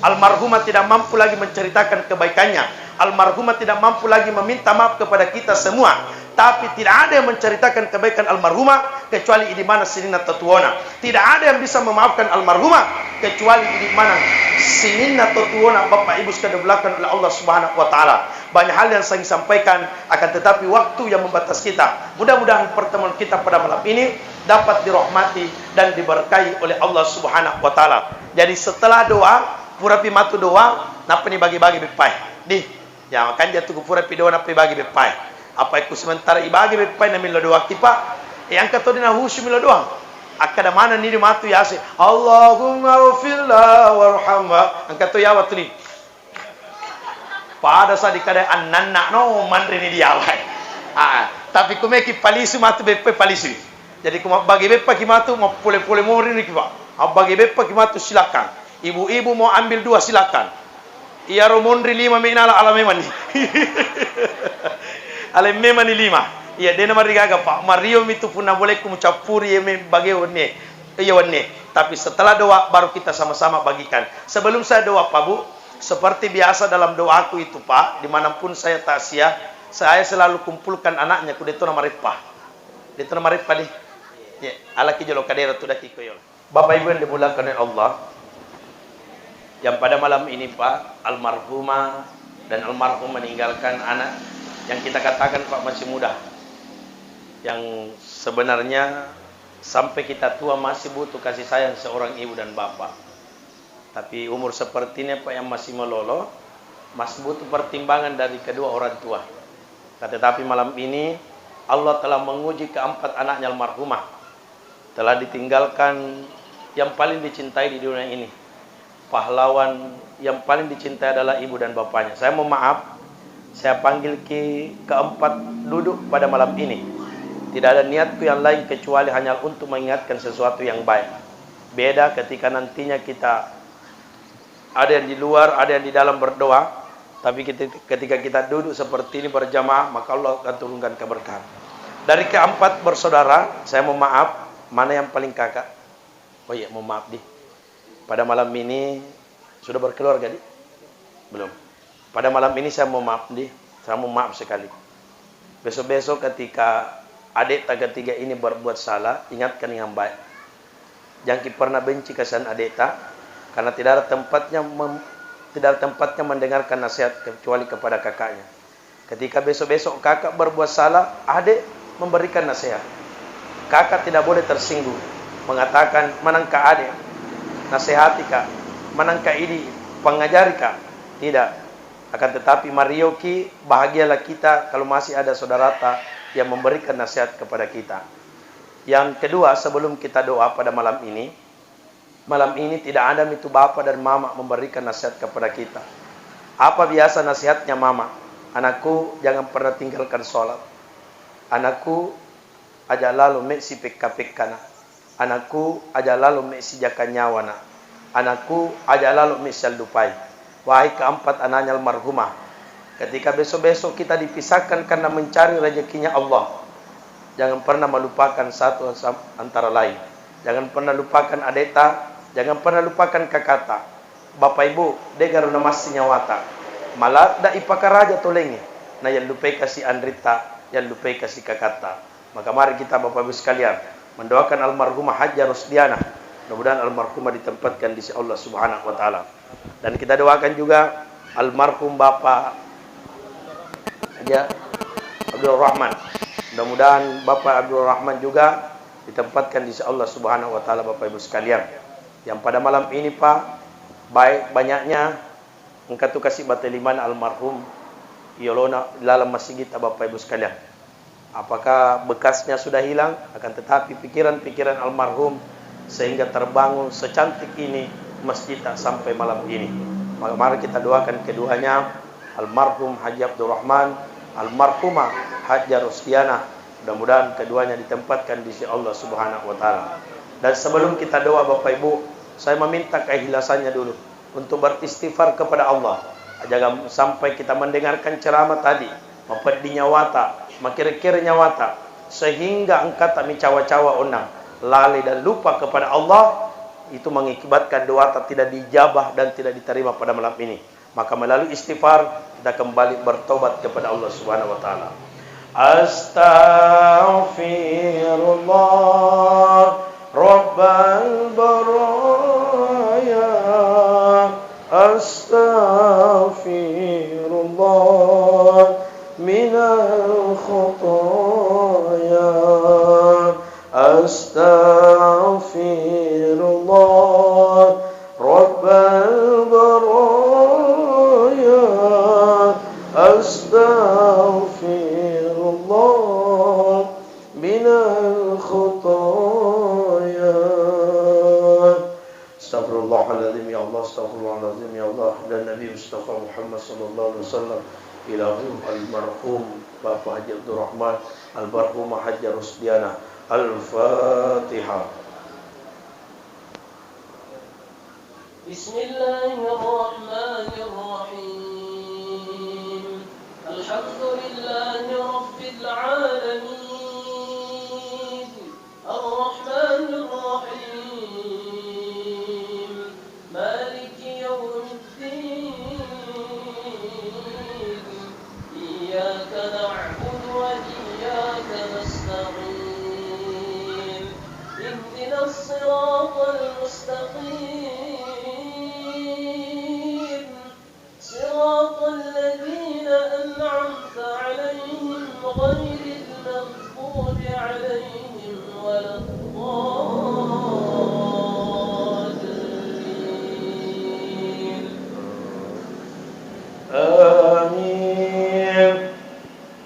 almarhumah tidak mampu lagi menceritakan kebaikannya. Almarhumah tidak mampu lagi meminta maaf kepada kita semua. Tapi tidak ada yang menceritakan kebaikan almarhumah kecuali idi maneng sininna totuona. Tidak ada yang bisa memaafkan almarhumah kecuali idi maneng sininna totuona Bapak Ibu sekalian belakang oleh Allah Subhanahu wa Ta'ala. Banyak hal yang saya ingin sampaikan, akan tetapi waktu yang membatasi kita. Mudah-mudahan pertemuan kita pada malam ini dapat dirahmati dan diberkahi oleh Allah Subhanahu wa Ta'ala. Jadi setelah doa, purapi matu doa, nappa ni bagi-bagi beppae. Di, ya, makanja tu ku purapi doa nappa ibagi beppae. Apa ku sementara ibagi beppae na millau doa ki, Pak? E, angka to di na husu millau doa. Akkada maneng ni di matu yase, "Allahumma ghfirlah warhamha." Angka to yawa tuli. Pada sa dikada annanna no manre ni diawai. Ah, tapi kumeki palisu matu beppe palisu. Jadi ku mabbagi beppa ki matu mappole-pole mori ni ki, Pak. Mabbagi beppa ki matu silakan. Ibu-ibu mau ambil dua silakan. Iyaro monri lima me nala ala memang ni. Ala memang ni lima. Iya, dena marigaga, Pak. Mario mi tu punna boleh ku mucappuri ye me bage wenni. Iya wenni. Tapi setelah doa baru kita sama-sama bagikan. Sebelum saya doa, Pak Bu, seperti biasa dalam doaku itu, Pak, dimanapun saya takziah, saya selalu kumpulkan anaknya, ku detto na mareppa. Detto na mareppa di. Ya, alaki jolo kadera tu daki ko yolo. Bapak Ibu yang dimuliakan oleh Allah, yang pada malam ini, Pak, almarhumah dan almarhum meninggalkan anak yang kita katakan, Pak, masih muda. Yang sebenarnya sampai kita tua masih butuh kasih sayang seorang ibu dan bapak. Tapi umur seperti ini, Pak, yang masih melolo, masih butuh pertimbangan dari kedua orang tua. Tetapi malam ini, Allah telah menguji keempat anaknya almarhumah. Telah ditinggalkan yang paling dicintai di dunia ini. Pahlawan yang paling dicintai adalah ibu dan bapaknya. Saya mohon maaf, saya panggil ki keempat duduk pada malam ini. Tidak ada niatku yang lain kecuali hanya untuk mengingatkan sesuatu yang baik. Beda ketika nantinya kita ada yang di luar, ada yang di dalam berdoa, tapi keti-, ketika kita duduk seperti ini berjamaah, maka Allah akan turunkan keberkahan. Dari keempat bersaudara, saya mohon maaf, mana yang paling kakak? Oh iya, mohon maaf di. Pada malam ini sudah berkeluarga di? Belum. Pada malam ini saya mau maaf, di. Saya mau maaf sekali. Besok-besok ketika adikta ketiga ini berbuat salah, ingatkan dengan baik. Jangan ki pernah benci kasihan adikta, karena tidak ada tempatnya mem- tidak ada tempatnya mendengarkan nasihat kecuali kepada kakaknya. Ketika besok-besok kakak berbuat salah, adik memberikan nasihat. Kakak tidak boleh tersinggung, mengatakan, "Manengka adik, nasihati ka, manengka idi, pengajari ka." Tidak. Akan tetapi, marioki, bahagialah kita kalau masih ada saudarata yang memberikan nasihat kepada kita. Yang kedua, sebelum kita doa pada malam ini, malam ini tidak ada mitu bapak dan mama memberikan nasihat kepada kita. Apa biasa nasihatnya mama? "Anakku, jangan pernah tinggalkan sholat. Anakku, aja lalo messi pekka-pekkana. Anakku, aja lalo messi jaka nyawana. Anakku, aja lalo messi allupai." Wahai keempat anaknya almarhumah, ketika besok-besok kita dipisahkan karena mencari rezekinya Allah, jangan pernah melupakan satu sam- antara lain. Jangan pernah lupakan adeta, jangan pernah lupakan kakata. Bapak Ibu, degaro namassi nyawata. Maladda ipakaraja tolengnge, na yallupai kasi anritta, yallupai kasi kakatta. Maka mari kita Bapak Ibu sekalian mendoakan almarhumah Hajjah Rusdiana. Mudah-mudahan almarhumah ditempatkan di sisi Allah Subhanahu wa taala. Dan kita doakan juga almarhum Bapak Haji Abdul Rahman. Mudah-mudahan Bapak Abdul Rahman juga ditempatkan di sisi Allah Subhanahu wa taala, Bapak Ibu sekalian. Yang pada malam ini, Pak, baik banyaknya engka tu kasi bate limana almarhum yolona laleng masigitta, Bapak Ibu sekalian. Apakah bekasnya sudah hilang? Akan tetapi pikiran-pikiran almarhum sehingga terbangun secantik ini masjid tak sampai malam ini. Maka mari kita doakan keduanya, almarhum Haji Abdurrahman, almarhumah Hajjah Rusdiana. Mudah-mudahan keduanya ditempatkan di sisi Allah Subhanahu wa taala. Dan sebelum kita doa, Bapak Ibu, saya meminta keikhlasannya dulu untuk beristighfar kepada Allah. Jangan sampai kita mendengarkan ceramah tadi, mapeddi nyawata, makere-kere nyawata, sehingga engkata micawa-cawa onnang, lalai dan lupa kepada Allah, itu mengakibatkan doata tidak dijabah dan tidak diterima pada malam ini. Maka melalui istighfar, kita kembali bertobat kepada Allah Subhanahu wa taala. Astaghfirullah rabbal baraya. Astaghfirullah minal khataya. Astaghfirullah rabbal baraya. Astaghfirullah minal khataya. Astaghfirullahaladzim, ya Allah, astaghfirullahaladzim, ya Allah. Dan Nabi Mustafa Muhammad sallallahu alaihi wasallam, ila ruh almarhum Bapak Haji Abdurrahman, almarhumah Haji Rusdiana. Al-Fatihah. بسم الله الرحمن الرحيم. الحمد لله رب العالمين. الرحمن الرحيم. مالك يوم الدين. إياك نعبد وإياك نستعين. اهدنا الصراط المستقيم. صراط الذين أنعمت عليهم غير المغضوب عليهم ولا الضالين. آمين.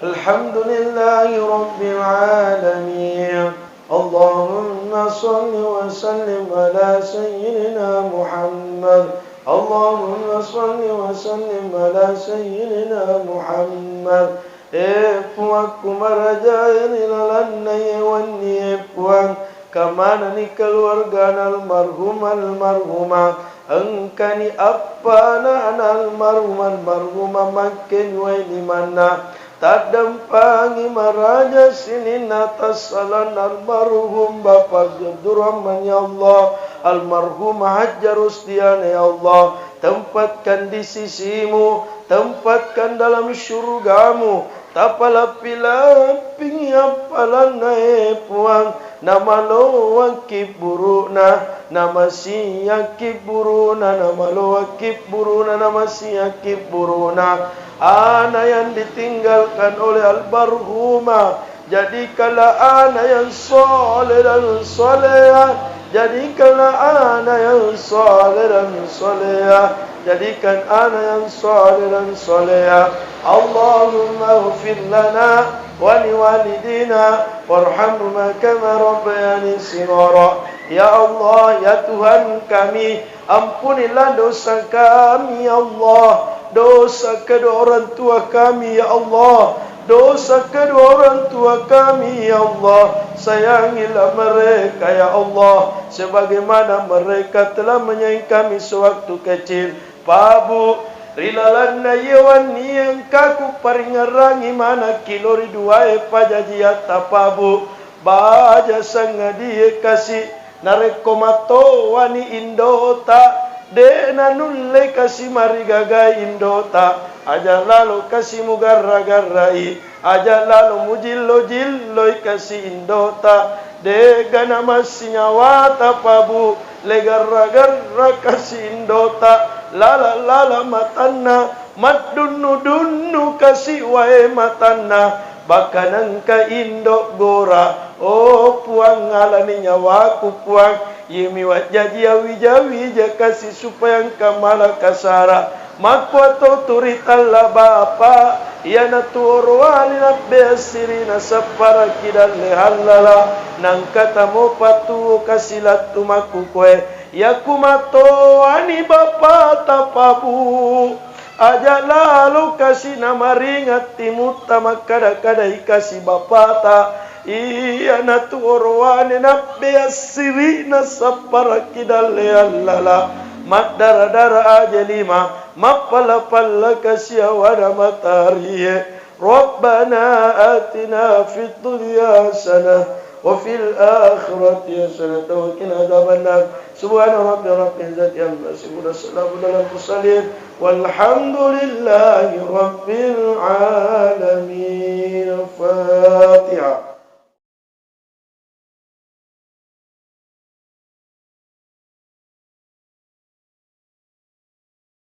الحمد لله رب العالمين. اللهم صل وسلم على سيدنا محمد. اللهم صل وسلم على سيدنا محمد. Eh, Puang, ku marajae ri lalenna iye wennie, Puang, kamanani keluargana almarhum, almarhumah, engkani appana almarhum, almarhumah, makkenuai limanna. Taddampangi maraja sininna tassalanna almarhum Bapak Abdurrahman, ya Allah, almarhumah Hajjah Rustiana, ya Allah, tempatkan di sisimu, tempatkan dalam syurgamu, tapalappi-lappingi appalanna, e Puang, namaloakki burukna, namasiakki burukna, namaloakki burukna, namasiakki burukna. Ana yang ditinggalkan oleh almarhumah, jadikanlah ana yang soleh dan soleha. Jadikanlah ana yang soleh dan soleha. Jadikan ana yang soleh dan soleha. Allahumma ighfir lana wa liwalidina warhamhuma kama rabbayani shighara. Ya Allah, ya Tuhan kami, ampunilah dosa kami, ya Allah. Dosa kedua orang tua kami, ya Allah. Dosa kedua orang tua kami, ya Allah. Sayangilah mereka, ya Allah, sebagaimana mereka telah menyayangi kami sewaktu kecil. Pabu, ri lalanna iye wenni engkaku paringngerangi manakki lao ri duae pajajiatta, Pabu. Baja sangadie kasi, narekko mattoani indota, de nanulle kasi marigagai indota, aja lalo kasi mugarra-garrai, aja lalo mujillo-jilloi kasi indota, dega namassi nyawata, Pabu, legarra-garra kasi indota, lala-lala matanna, maddunnu-dunnu kasi wae matanna, bakka nengka indo gora. Oh Puang, alani nyawaku, Puang. Iyemi wajjaji awija-wija kasi supaya engka mala kasara. Makkuato tu ritalla bapa, iyanatu oroane nabbea sirina sapparaki dalle hallala, nangka tamopa tuo kasi lattu makkukue. Yaku mattoani bapata, Pabu. Aja lalo kasi namaringatti mutta makkada-kadai kasi bapata, iyanatu oroane nabbea sirina sapparaki dalle allala, maddara-dara aja lima, mappalla-palla kasi awana matarie. Rabbana atina fid dunya hasanah wa fil akhirati hasanah wa qina adzabannar. Subhana rabbika rabbil izzati amma yasifun. Salamun alal mursalin. Walhamdulillahi rabbil alamin. Al-Fatihah.